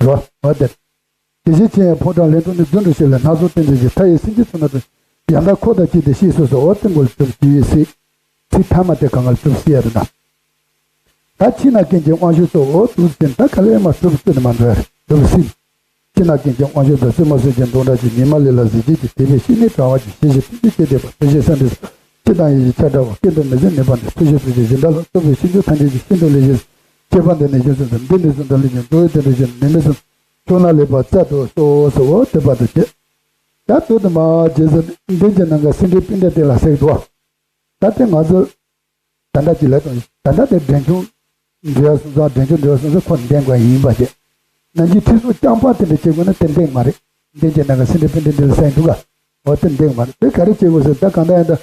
རོ། འོ་དེ། དེ་བཞིན་མཆེད་ཡང་ཕོ་བྲང་ལྷུན་གྲུབ་ནས་རྫུ་འཕྲུལ་ཤེས་ལ་སྣ་ཚོགས་རྟེན་འབྲེལ་གྱི་མཐའ་ཡས་སེམས་ཅན་ཚོགས་རྣམས་དང་ཡང་དག་འཁོར་དང་བཅས་ཏེ་གཤེགས་སུ་གསོལ། འོ་དེ་མགོ་ལ་གྲུབ་ཅི་ཡོད་སྲིད། ཚིག་ཐ་མ་དེ་གང་ག་ལ་གྲུབ་སྲིད་ཡ་རེད་ན། ད་ཕྱི་ནང་ཀུན་གྱི་དབང་ཕྱུག་སོགས། འོ་དུས་ཙམ་ད་ག་ལེར་མ་གྲུབ་ཙམ་མ་འགྲོ་ཡ་རེད། གྲུབ་སྲིད། ཕྱི་ནང་ཀུན་གྱི་དབང་ཕྱུག་དང་། བཙུན་མོ་སྲས་ཀྱི་མདོག་འདྲ་ཅན། ཉི་མ་ལས་ལ་གཟི་བརྗིད་ཀྱི། དད་པས་བཤེས་གཉེན་གྲགས་པ་ཅན། ཞལ་བཞི་ཐུགས་རྗེ་ཆེ་བསྟོད་པ། བརྟུལ་ཞུགས་སེམས་དཔའི་ཚོགས། སྤྱི་དང་ཡུལ་གྱི་ཆར་འདྲ་བ། སྐུ་མདོག་མི་བཟད་ནུས་པ་འདྲ། ཐུགས་ཤིན་ཏུ་ལེགས་ཤིང་། སེམས་ཅན་གྱི་ཤིན་ཏུ་ལེགས་ཤིང་། སྤྱོད་པ་འདི་ནི་གཞན་གསུམ་དུ། འདི་ནི་གསུམ་དུ་ལེགས་ཤིང་། འགྲོ་བའི་དོན་དུ་ཞེན། ནུས་མེད་གསུམ། ཕྱོགས་ན་ལེགས་པར་སྩལ་དུ་གསོལ། ཟེར་བ་དེ་བར་དུ་བྱས། ད་དུས་དུ་མ་རྗེས་སུ་མདུན་གྱི་ནང་གི་སེང་ལྡེང་སྤུན་ཟླ་དེ་ལ་ཟེར་གི་འདུག་ད་དེ་ང་ཚོ་ད་ལྟ་ཅི་ལས་དང་ད་ལྟ་དེ་འབྲས་ལྗོངས་འབྲེལ་བ་སོང་ཙང་འབྲས་ལྗོངས་འབྲེལ་བ་སོང་ཙང་ཁོ་འདེང་དགོས་ཡིན་པ་བྱས། ནང་གི་ཁྲིད་གསུམ་རྐྱང་པ་དེ་འདྲ་བྱེད་དགོས་ན་དེ་འདེང་མ་རེད། མདུན་གྱི་ནང་གི་སེང་ལྡེང་སྤུན་ཟླ་དེ་ལ་ཟེར་འདུག་ག་འོ་དེ་འདེང་མ་རེད། དེ་ག་རེ་བྱེད་དགོས་ཟེར་ད་གང་ལྟར་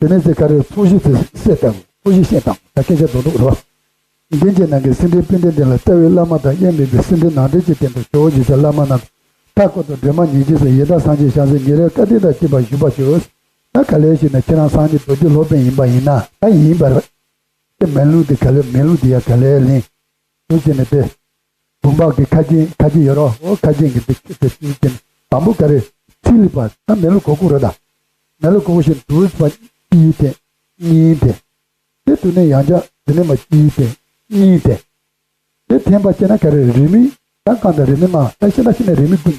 ཡིན་ད། དེ་ནས་ཚེ་ག་རེ་ཚོགས་གཞི་དེ་སེལ་བཏང་། ཚོགས་གཞི་ཤེས་དང་ད་སྐད་ཆ་རྡོག་རྡོག་རོ། མདུན་གྱི་ནང་གི་སེང་ལྡེང་སྤུན་ཟླ་འདི་ལ་རྩ་བའི་བླ་མ་དང་དབྱེར་མེད་པའི་སེམས་ཁྲལ་ནང་འདྲེན་གྱི་སྟེང་དུ་ཇོ་བོ་རྗེ་ཚེ་བླ་མ་རྣམས་མཐའ་འཁོབ་ཏུ་སྒྲོལ་མ་ཉེར་གཅིག་སོགས་ཡི་དམ་སངས་རྒྱས་ཞང་ཞུང་ཉེ་རབས་བཀའ་དྲིན་དང་བཅས་པ་ཞུ་བར་ཞུ། ད་ག་ལེར་ཞིག་ན་ཁྱེད་རང་སངས་རྒྱས་རྡོ་རྗེ་སློབ་དཔོན་ཡིན་པ་ཡིན་ན་ད་ཡིན་པར། དེ་མེ་ལུང་དེ་ག་ལེར་མེ་ལུང་དེ་ཡ་ག་ལེར་ལེན། དུ་བྱས་ནས་དེ། བུམ་པ་གི་ཁ་རྒྱན་ཁ་རྒྱན་ཡོད་རོ། འོ་ཁ་རྒྱན་གྱི་དེ་ཁྱོད་དེ་དུ་བྱས་ནས་དང་པོ་ག་རེ། ཚིག་ལེགས་པ་ད་མེ་ལོང་གོ་ཁུག་རེད་ད། མེ་ལོང་གོ་ཁུག་ཞིག་དུ་བ་གཅིག་དེ་གཉིས་དེ། དེ་དུ་ནས་ཡང་བསྐྱར་དེ་ནས་མ་གཅིག་དེ་གཉིས་དེ། དེ་འཐེན་པ་བྱས་ན་ག་རེ་རེ་མིག་ད་གང་ད་རེ་མིག་མ་ད་ཤི་ན་ཤི་ན་རེ་མིག་ཀུན་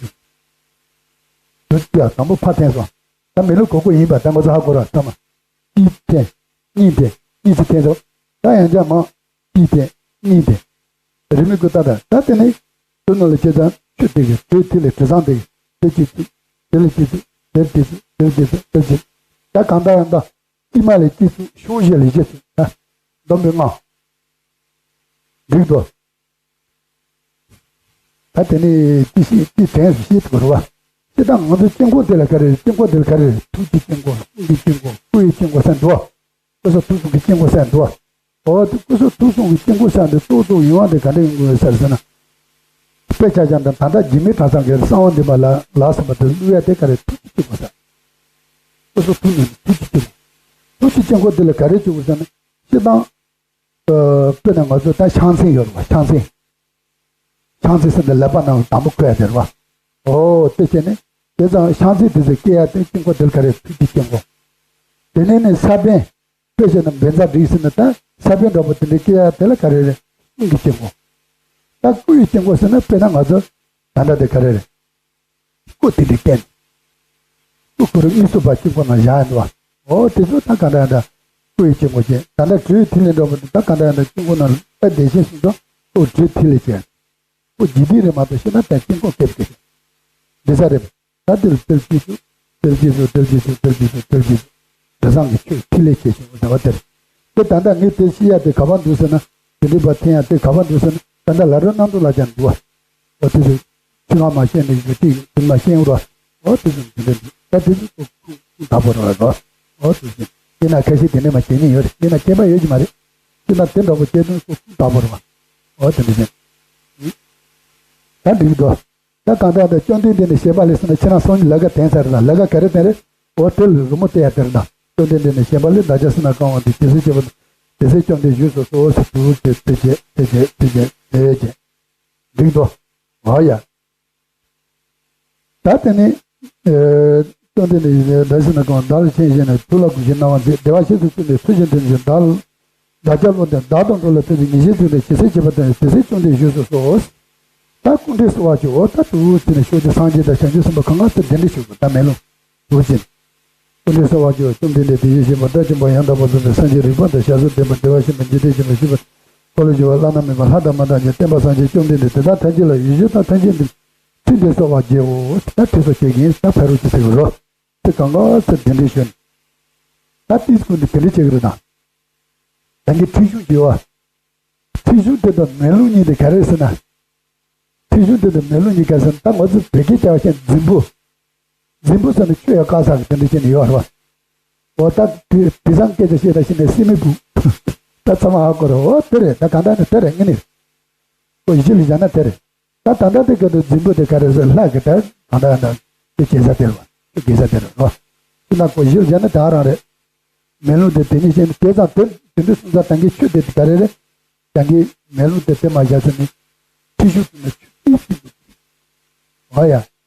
འདུག་དུ་ཡ་དང་པོ་ཕ་འཐེན་སོང་། ད་མེ་ལོང་གོ་ཁུག་ཡིན་པ་ད་ང་ཚོ་ཧ་གོ་ར་ཚང་མ། གཅིག་འཐེན། གཉིས་འཐེན། གཉིས་ཚིག་འཐེན་སོང་། ད་ཡང་བསྐྱར་མ། གཅིག་དེ། གཉིས་དེ། རེ་མིག་ཀུན་ལྟ་ད་ད་དེ་ནི། དུ་ནང་ལ་སྐྱེ་ཙང་ཆུ་དེ་གི་དུ་ཐིག་ལེ་དྲི་བཟང་དེ་གི་དེ་གཅིག་ཚིག་དེ་ལ་གཅིག་ཚིག་དེ་ལ་གཅིག་ཚིག་དེ་ལ་གཅིག་ཚིག་དེ་ལ་གཅིག་ད་གང་ལྟར་ཡང་ད། དཀྱིལ་མ་ལས་གཅིག་ཚིག་ཕྱོགས་བཞི་ལས་བཞི་ཚིག་ད། སྡོམ་པའི་ལྔ། འགྲིག་འདུག་ད་དེ་ནི་ཏི་ཤི་ཏི་དྲན་སུ་ཤེས་ཐུབ་རུ་བ། སྤྱི་དང་ང་ཚོ་དཀྱིལ་འཁོར་དེ་ལ་ག་རེ་རེད། དཀྱིལ་འཁོར་དེ་ལ་ག་རེ་རེད། ཐུགས་ཀྱི་དཀྱིལ་འཁོར། དབུགས་ཀྱི་དཀྱིལ་འཁོར། སྐུ་ཡི་དཀྱིལ་འཁོར་ཟེར་འདུག་སྐུ་གསུང་ཐུགས་གསུམ་གྱི་དཀྱིལ་འཁོར་ཟེར་འདུག་འོ་དེ་སྐུ་གསུང་ཐུགས་གསུམ་གྱི་དཀྱིལ་འཁོར་ཟེར་འདི་གཙོ་གཙོ་ཡོང་བ་དེ་ག་འདྲ་ཡོང་དགོས་ཟེར་ཟེར་ན། དཔེ་ཆ་བཞག་ན་ད་ལྟ་འཇིགས་མེད་གྲྭ་ཚང་གི་གསང་བ་འདུས་མ་ལ་ལགས་ཟེར་བ་དེ་བླུག་ཡ་དེ་ག་རེ་ཐུགས་ཀྱི་དཀྱིལ་འཁོར་ཟེར། སྐུ་གསུང་ཐུགས་གསུམ་ཐུགས་ཀྱི་དཀྱིལ་འཁོར། ཐུགས་ཀྱི་དཀྱིལ་འཁོར་དེ་ལ་ག་རེ་བྱེད་དགོས་ཟེར་ན། སྤྱི་དང་། དཔེར་ན་ང་ཚོ་ད་ཕྱག་མཚན་ཡོད་རེད་བ། ཕྱག་མཚན། ཕྱག་མཚན་ཟེར་ན་ཀླད་པ་ནང་ལ་དང་པོ་འཁོད་ཡ་དེ་རེད་བ། འོ་དེ་བྱས་ནས་དེ་ཙང་ཕྱག་མཚན་དེ་ཚོ་སྐྱེ་ཡ་དེ་དཀྱིལ་འཁོར་དེ་ལ་ག་རེ་ཐུགས་ཀྱི་དཀྱིལ་འཁོར། དེ་ནས་ནི་ས་པཎ། དཔེ་བྱས་ན་བཛྲ་བྲིས་ཟེར་ན་ད་ས་པཎ་འདྲ་པོ་དེ་འདྲ་སྐྱེ་ཡ་དེ་ལ་ག་རེ་རེད། སྐུ་ཡི་དཀྱིལ་འཁོར། ད་སྐུ་ཡི་དཀྱིལ་འཁོར་ཟེར་ན་དཔེར་ན་ང་ཚོ་ད་ལྟ་དེ་ག་རེ་རེད། སྐུ་དེ་འདྲའི་བསྟན། སྐུ་ཁོ་རང་དངོས་སུ་བ་དཀྱིལ་འཁོར་ནང་བཞག་ཡོད་འདུག་བ། འོ་དེ་ཚོ་ད་ག་འདྲ་འདྲ། སྐུ་ཡི་དཀྱིལ་འཁོར་ཅན་ད་ལྟ་དྲོད་ཐིག་ལེ་འདྲ་པོ་འདི་ད་ག་འདྲ་འདྲ་དཀྱིལ་འཁོར་ནང་ལ་བདེ་ཆེན་གསུངས་སོ། སྐུ་དྲོད་ཐིག་ལེ་ཅན། སྐུ་འཇིག་རྟེན་རེད་མ་གཏོགས་ཤེས་ན་ད་དཀྱིལ་འཁོར་སྐེབས་སྐེབས། འདི་ས་རེད། ད་དེར་སྤེལ་རྒྱས་སུ། སྤེལ་རྒྱས་སུ་སྤེལ་རྒྱས་སུ་སྤེལ་རྒྱས་སུ་སྤེལ་རྒྱས་སུ། དེ་སང་གི་ཆོས་ཐིག་ལེ་ཆེ་ཞིང་འོ་ཟེར་བ་དེར། དེ་ད་ལྟ་ངས་དེ་ཤེས་ཡ་དེ་ག་པར་འདུག་ཟེར་ན། དེ་འདྲའི་བ་འཐེན་ཡ་དེ་ག་པར་འདུག་ཟེར་ན་ད་ལྟ་ལ་རོ་རྣམ་རྟོག་ལ་ཀྱང་འདུག་བ། འོ་དེ་ཚོ། ཚིག་ངག་མ་ཤེས་ནས་ཡོད་དེ་ཡོད་དེ་མ་ཤེས་ར། འོ་དེ་ཚོ་དེ་འདྲ་འདུག་ད་དེ་ཚོ་ཁུངས་ཁུངས་དག་པོ་རེད་བ། འོ་དེ་ཚོ། དེ་ན་ཁ་ཤས་དེ་འདྲ་མ་བྱེད་ཉེན་ཡོད་རེད། དེ་ན་སྐྱེས་པ་ཡོད་ཀྱི་མ་རེད། དེ་ན་དེ་འདྲ་པོ་སྐྱེས་དོན་ཚོ་ཁུངས་དག་པོ་རེད་བ། འོ་དེ་འདྲ་བྱེད། ད་འགྲིག་འདུག་ད་གང་ལྟར་ད་བཅོམ་ལྡན་འདས་ནས་བཤད་པ་ལས་སོང་ན་ཁྱེད་རང་སོང་ནས་ལ་ཀ་དན་ས་རེད་ལ་ལ་ཀ་ག་རེ་དན་རེད། འོ་དེ་ལ་རི་མོ་བལྟས་ཡ་དེ་རེད་ད། བཅོམ་ལྡན་འདས་ནས་བཤད་པ་ལས་བདག་ཅག་སུ་ན་གང་བ་འདི་དེ་སྲིད་སྐྱེ་བ་དེ་སྲིད་བཅོམ་ལྡན་བཞུགས་སོ་སོ་སོ་དུ་དེ་དེ་བྱེད་དེ་བྱེད་དེ་བྱེད་དེ་བྱེད་དེ་བྱེད། འགྲིག་འདུག་འོ་ཡ། ད་དེ་ནི། བཅོམ་ལྡན་འདས་ཀྱིས་བདག་སུ་ན་གང་བ་བདག་ལ་ཆེན་བཞེས་ནས་ཐུགས་ལ་དགོངས་ཤིང་གནང་བ་མཛད། བདེ་བར་གཤེགས་སུ་གསོལ་ནས་ཚུལ་བཞིན་དུ་བྱོན་བདག་ལ། བདག་ཅག་བློ་ལྡན་བདག་དང་འགྲོགས་ལ་ཕེབས་པའི་ཉེར་ཞིའི་ཚུལ་ནི་ཇི་སྲིད་བྱེད་པ་དེ་ནི་དེ་སྲིད་བཅོམ་ལྡན་བཞུགས་སུ་གསོལ། ད་སྐུ་འདྲའི་གསོལ་བ་བྱོས། ད་དུ་ཚེ་ནས་ཤོག་ཅིག་སངས་རྒྱས་དང་བྱང་ཆུབ་སེམས་དཔའ་གང་ག་ཚེ་གདན་འདྲེན་ཞུ་དགོས་ད་མེ་ལོང་། འུ་ཅན། སྐུ་འདྲའི་གསོལ་བ་བྱོས། བཅོམ་ལྡན་འདས་དེ་བཞིན་གཤེགས་པ་དགྲ་བཅོམ་པ་ཡང་དག་པར་རྫོགས་པའི་སངས་རྒྱས་རིག་པ་དང་ཞབས་སུ་ལྡན་པ་བདེ་བར་གཤེགས་པ་འཇིག་རྟེན་གྱི་མི་བཞུགས་པ་འཁོར་ལོས་སྒྱུར་བ་བླ་ན་མེད་པ་ལྷ་དང་མ་དང་གཉེན་བསྟན་པ་སངས་རྒྱས་བཅོམ་ལྡན་འདས་དེ་དག་ཐམས་ཅད་ལ་ཡིད་བཞིན་དང་ཐམས་ཅད་འདི་ཚུལ་འདི་གསོལ་བ་བགྱིའོ། ད་ཁྲིད་གསོལ་བྱེད་ཀྱི་ཡིན། ད་ཕ་རོལ་ཏུ་ཕེབས་རོགས། དེ་གང་ག་ཚེ་གདན་འདྲེན་ཞུ་ནས། ད་ཏིས་ཀུན་ཏུ་ག་འདྲ་བྱེད་ཀྱི་རེད་དང་། ད་གིན་ཁྲིད་གཞུང་བྱེད་བ། ཁྲིད་གཞུང་དེ་དང་མེ་ལོང་གཉིས་དེ་ག་རེ་ཟེར་ན། ཁྲིད་གཞུང་དེ་དང་མེ་ལོང་གཉིས་ག་རེ་ཟེར་ན་ད་ང་ཚོ་བོད་སྐད་བྱ་བ་ཞིག་རྫུན་པོ། རྫུན་པོ་ཟེར་ན་ཆོས་ཡ་དཀར་ཟེར་གི་དེ་འདྲ་བྱས་ནས་ཡོད་རེད་བ། འོ་ད་དེ་དེང་སང་སྐད་ཆ་བཤད་ད་ཤི་ནས་སྲིད་མི་བུ། ད་ཚང་མ་ཧ་གོ་རེད། འོ་དེ་རེད། ད་གང་ལྟར་ནི་དེ་རེད་ངས་ནི། ཨོ་ཡིད་ཆེས་ལ་བཞག་ན་དེ་རེད། ད་ད་ལྟ་དེ་ག་དུས་རྫུན་པོ་དེ་ག་རེ་ཟེར་ལྷ་གི་ད་ གང་ལྟར་ཡང་ད་དེ་བྱེད་ས་དེ་རེད་བ། ཆུ་རྒལ་ས་དེ་རེད་བ། ཆུ་ནང་གོ་གཞིར་བཞག་ན་ད་རང་རེད། མེ་རླུང་དེ་དེ་ཉིད་ཤེས་ནས་དེ་ཙམ་དེ་དེ་འདྲའི་སོང་ཙང་ད་གིན་ཆུ་དེ་ག་རེ་རེད། ད་གིན་མེ་རླུང་དེ་དེ་མ་བཞག་ཚེ་ནི་ཁྱི་ཤུགས་དེ་ནི་ཆུ་ཏིག་ཏིག་འོ་ཡ།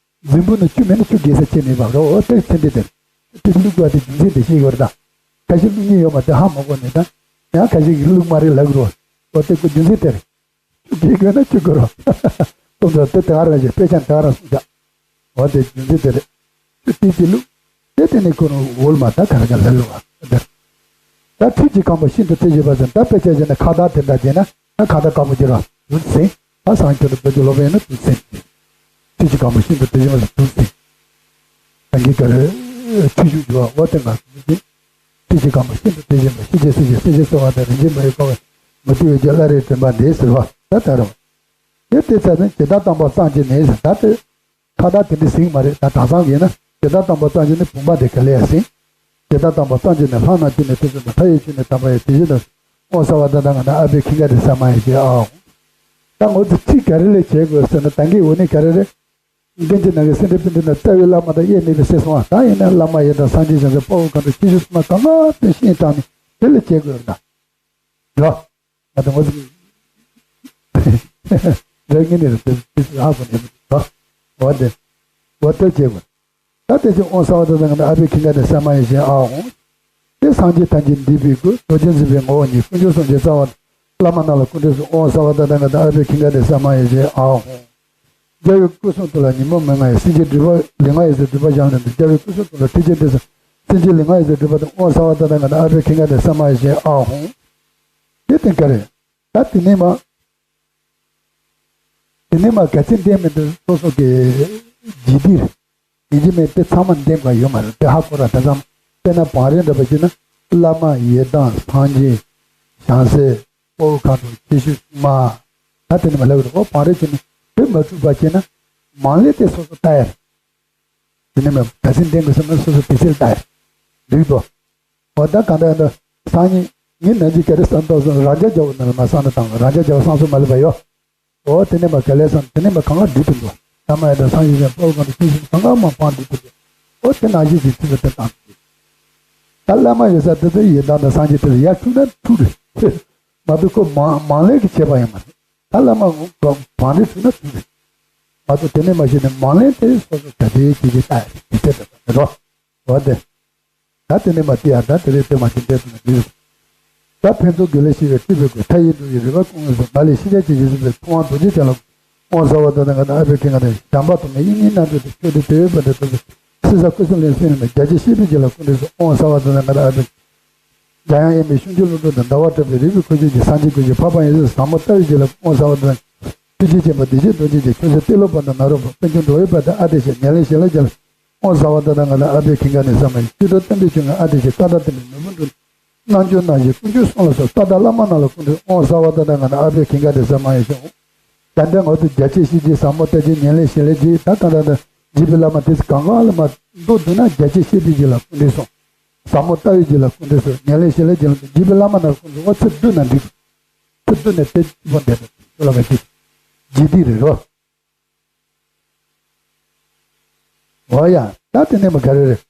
རྫིང་བུ་ནི་ཆུ་མེད་ན་ཆུ་རྒལ་ས་ཆེ་མེད་པ་རོ། འོ་དེ་ཚེ་འདི་དེར་ཆུ་ཏིག་བླུགས་པ་དེ་རྒྱུ་མཚན་དེ་ཤེས་དགོས་རེད་ད། ཁ་ཤས་བླུགས་མཁན་ཡོད་མ་རེད་ཧ་མ་གོ་ནས་ད། ཡང་ཁ་ཤས་ཀྱིས་བླུགས་མ་རེད་ལབ་དགོས། འོ་དེ་ཀོ་རྒྱུ་མཚན་དེར། ཆུ་རྒལ་དགོས་ན་ཆུ་དགོས་རོ། སྟོན་ཚོ་དེ་དེ་ག་རང་བཞིན་དཔེ་ཆ་དེ་ག་རང་གསུངས་ཀྱང་། འོ་དེ་རྒྱུ་མཚན་དེ་རེད། ཆུ་ཏིག་ཏིག་བླུགས། དེ་དེ་ནས་ཁོ་རང་འོལ་མ་ད་ག་ར་ག་ལ་ལུག་ཨ། ད་ཁྲིད་ཀྱི་ཁམས་པ་ཤིན་ཏུ་དེ་བཞིན་པ་ཟེར་ད་དཔེ་ཆ་བཞག་ན་ཁ་བརྡ་དེ་འདྲ་བྱས་ན་ད་ཁ་བརྡ་དཀར་པོ་ཅིག་ར་དུས་ཟིན། ད་སངས་རྒྱས་ཀྱི་བོད་ཀྱི་སློབ་དཔོན་ནི་དུས་ཟིན། ཁྲིད་ཀྱི་ཁམས་པ་ཤིན་ཏུ་དེ་བཞིན་པ་ཟེར་དུས་ཟིན། ད་གིན་ག་རེ་ཁྲིད་ཞུགས་འགྱུར་བ་འོ་དེ་ང་དུས་ཟིན། ཁྲིད་ཀྱི་ཁམས་པ་ཤིན་ཏུ་དེ་བཞིན་པ་ཤེས་བྱའི་སྲིད་ཞིའི་སྲིད་ཞིའི་སྲོག་དང་རིན་ཆེན་མ་ཡི་བཀོད་པ་མུ་སྟེགས་འོད་ཀྱི་བླ་རེ་དྲན་པ་འདི་ཟེར་བ་ད་ད་རུང་། དེ་དེ་ཚ་ནི་ཇི་ལྟར་བཏང་པ་ཙམ་གྱིས་ནི་ཟེར་ད་དེ། ཁ་བརྡ་དེ་འདྲ་ཟིན་མ་རེད་ད་གྲྭ་ཚང་གིས་ན་ཇི་ལྟར་བཏང་པ་ཙམ་གྱིས་ནི་བུམ་པ་དེ་ག་ལེ་ཡ་ཟིན། ཇི་ལྟར་བཏང་པ་ཙམ་གྱིས་ནི་ལྷ་རྣམས་ཀྱིས་ནི་དེ་ཚོ་ནི་མཐའ་ཡས་ཆོས་ནི་དམ་པ་ཡི་དེ་བཞིན་དུ་ཨོ་ས་བ་ད་ད་ང་ན་ཨ་པའི་ཁྱིམ་ཀ་དེ་ས་མ་ཡི་ཞེས་ཨའོ། ད་ངོ་ཚོ་ཁྲིད་ག་རེ་ལས་བྱེད་དགོས་ཟེར་ན་ད་གིན་འོ་ནི་ག་རེ་རེད། མཁན་ཆེན་ནག་གི་སེ་འབྲས་སྤུན་ཟླ་ན་རྩ་བའི་བླ་མ་དང་དབྱེར་མེད་པའི་སྲས་སོང་བ་ད་ཡིན་ན་བླ་མ་ཡི་དམ་སངས་རྒྱས་བྱང་སེམས་དཔའ་བོ་གང་དུ་ཁྱེད་ཞུ་སུ་མ་གང་ང་དེ་ཤེས་དྲང་ནི་དེ་ལས་བྱེད་དགོས་ན། རོ། ང་དང་ངོ་ཚ། རེ་ངེས་ནི་རེ་དེ་དེ་ཧ་གོ་ནི་རོ། འོ་དེ། འོ་དེ་བྱེད་དགོས། ད་དེ་ཚེ་ཨོ་ས་བ་ད་ད་ང་དང་ཨ་པའི་ཁྱིམ་ཀ་ནས་ས་མ་ཡི་ཞེས་ཨ་འོང་། དེ་སངས་རྒྱས་ཐམས་ཅད་འདུས་པའི་སྐུ་རྡོ་རྗེ་འཛིན་པའི་ངོ་བོ་ཉིད་དཀོན་མཆོག་གསུམ་གྱི་རྩ་བ། བླ་མ་རྣམས་ལ་སྐུ་མདུན་སུ་ཨོ་ས་བ་ད་ད་ང་དང་ཨ་པའི་ཁྱིམ་ཀ་ནས་ས་མ་ཡི་ཞེས་ཨ་འོང་། རྒྱལ་བའི་སྐུ་གསུང་ཐུགས་ལ་ཉོན་མོངས་མི་མངའ་བའི་སེམས་ཅན་སྒྲིབ་པ་ལས་མངའ་ཡི་ཟེར་སྒྲིབ་པ་སྦྱངས་ནས་འདུག་རྒྱལ་བའི་སྐུ་གསུང་ཐུགས་ལ་ཐུགས་རྗེ་འདི་ཟེར་སེམས་ཅན་ལས་མངའ་ཡི་ཟེར་སྒྲིབ་པ་དང་ཨོ་ས་བ་ད་ད་ང་དང་ཨ་པའི་ཁྱིམ་ཀ་ནས་ས་མ་ཡི་ཞེས་ཨ་འོང་། དེ་དེ་ག་རེད། ད་དེ་ནས་མ། དེ་ནས་མ་ག་ཚད་བསྟན་མི་འདུག་སོ་སོ་གི་རྗེས་འདིར། ཡིན་གཅིག་མིན་གཅིག་ཚང་མ་འདེམས་པ་ཡོད་མ་རེད་དེ་ཧ་གོ་ར་ད་ཙམ། དཔེར་ན་བང་རིམ་འདྲ་པོ་བྱས་ན་བླ་མ་ཡི་དམ་སངས་རྒྱས་བྱང་སེམས་དཔའ་བོ་མཁའ་འགྲོ་ཁྱེད་ཞུ་མ། ད་དེ་ནས་མ་ལབ་རེད་འོ་བང་རིམ་བྱས་ནས་དེ་མ་གྲུབ་པ་བྱས་ན་མང་ལས་དེ་སོ་སོ་ལྟ་ཡ་རེད། དེ་ནས་མ་ག་ཚད་འདེམས་དགོས་སམ་ན་སོ་སོ་དེ་ཚད་ལྟ་ཡ་རེད། འགྲིག་འདུག་འོ་ད་གང་ལྟར་ཡང་ད་སང་ཉིན་ངས་ནམ་རྒྱུན་ག་རེ་བསམ་ཐག་སོང་རང་རྒྱལ་རྒྱལ་པོ་ནང་ལ་མ་བསམ་ན་དང་རང་རྒྱལ་རྒྱལ་པོ་བསམ་སོང་མ་ལེབ་པ་ཡོད། འོ་དེ་ནས་མ་ག་ལེ་བསམ་དེ་ནས་མ་གང་ལ་འགྲིག་ཏུ་འདུག་ད་མ་ཡ་ད་སང་ཉིན་ཡང་དཔའ་བོ་གང་དུ་ཅི་ཞིག་གང་གང་མ་སྤང་འགྲིག་ཏུ་འདུག་འོ་དེ་ནང་བཞིན་གྱི་ཚུལ་ལ་དེ་བཏང་འདུག་ད་བླ་མ་ཡོད་ས་དེ་ཚོ་ཡི་དམ་དང་སངས་རྒྱས་དེ་ལ་ཡར་ཐུག་ན་ཐུག་རེད། མ་གཏོགས་ཁོ་མང་མང་ལས་ཀྱི་བྱས་པ་ཡིན་མ་རེད། ད་བླ་མ་འོ་བང་རིམ་ཐུག་ན་ཐུག་རེད། མ་གཏོགས་དེ་ནས་མ་གཞི་ནས་མང་ལས་དེ་སོ་སོ་ད་དེའི་ཅི་ཅི་ལྟ་ཡ་རེད་དེ་ལྟ་རོ། འོ་དེ། ད་དེ་ནས་མ་དེ་ཡང་ད་དེ་རེ་དེ་མ་དེ་འདྲ་དུ་ན་དེ་རེད། ད་ཕན་ཚུན་དགེ་ལེགས་ཤེས་པའི་སྤྲུལ་པའི་སྐུ་མཐའ་ཡས་འགྲོ་ཡི་རིག་པ་ཀུན་དགའ་སོགས་མ་ལུས་ཤེས་བྱ་ཅན་ཞིག་གསུངས་པའི་ཐུབ་དབང་རྡོ་རྗེ་ཅན་ལ་ཨོ་ས་བ་ད་ད་ག་ད་ཨ་པའི་ཁེ་ག་ད་བྱམས་པ་ཐོགས་མེད་དབྱིག་གཉེན་རྣམ་དྲུག་ཏུ་སྤྱོད་དུ་དེ་བས་པ་འདྲ་ཐུབ་པའི་སྲིད་ས་སྐུ་གསུམ་ལས་སེམས་རིང་མོའི་རྒྱ་ཆེ་ཤེས་པའི་རྒྱུད་ལ་སྐུ་མདུན་སོགས་ཨོ་ས་བ་ད་ད་ག་ད་ཨ་པའི་འཇམ་དབྱངས་དབྱེར་མེད་ཤོང་གུ་ཀླུ་སྒྲུབ་དང་ཟླ་བ་གྲགས་པའི་རིག་པའི་ཁུ་བྱུག་གི་སངས་རྒྱས་ཀུན་གྱི་འཕགས་པ་ཡང་སྲིད་ཟབ་མོ་ལྟ་བའི་རྒྱུད་ལ་ཨོ་ས་བ་ད་ད་ཐུགས་རྗེ་ཆེན་པོ་བདེ་གཤེགས་རྡོ་རྗེ་འཆང་ཁྱོད་ཚེ་ཏེ་ལོ་པ་དང་ནཱ་རོ་པ་དཔལ་ཆུང་འགྲོ་བའི་བར་དུ་ཨ་ཏི་ཤ་ཉེར་ལེན་ཞལ་ལག་རྒྱ་ལ་ཨོ་ས་བ་ད་ད་ག་ད་ཨ་པའི་ཁེ་ག་ནས་ས་མ་ཡི་སྤྱི་ཏོ་བསྟན་པའི་ཆུ་ང་ཨ་ཏི་ཤ་ཀ་ད་བསྟན་པའི་ནོར་བུ་འབྲུ། རྣལ་འབྱོར་རྣམ་བཞི་དཀོན་མཆོག་གསུམ་ལ་སོགས་ཏ་ད་བླ་མ་རྣམས་ལ་སྐུ་མདུན་ཨོ་ས་བ་ད་ད་ག་ད་ཨ་པའི་ཁེ་ག་ནས་ས་མ་ཡི་ཤོག་ད་ལྟ་ང་ཚོ་རྒྱ་ཆེ་ཤེས་བྱའི་ཟབ་མོ་ལྟ་བྱེད་ཉེར་ལེན་ཞལ་ལག་རྒྱ་ད་ག་ད་ད་འཇིགས་པའི་བླ་མ་དེ་ཚོ་གང་གང་ལ་མ་མདོ་བསྡུ་ན་རྒྱ་ཆེ་ཤེས་བྱའི་རྒྱུད་ལ་སྐུ་མདུན་སོང་། ཟབ་མོ་ལྟ་བའི་རྒྱུད་ལ་སྐུ་མདུན་སོང་ཉེར་ལེན་ཞལ་ལག་རྒྱ་ལ་འཇིགས་པའི་བླ་མ་རྣམས་ལ་སྐུ་མདུན་ཨོ་ཚེ་བསྡུ་ན་འགྲིག་ཚུར་བསྡུ་ནས་དེ་ཅི་བོ་འདེབས་ན་ཁྱོད་ལ་མ་ཅིག་ཇི་ཏི་རེད་རོ། འོ་ཡ། ད་དེ་ནས་མ་ག་རེ་རེད།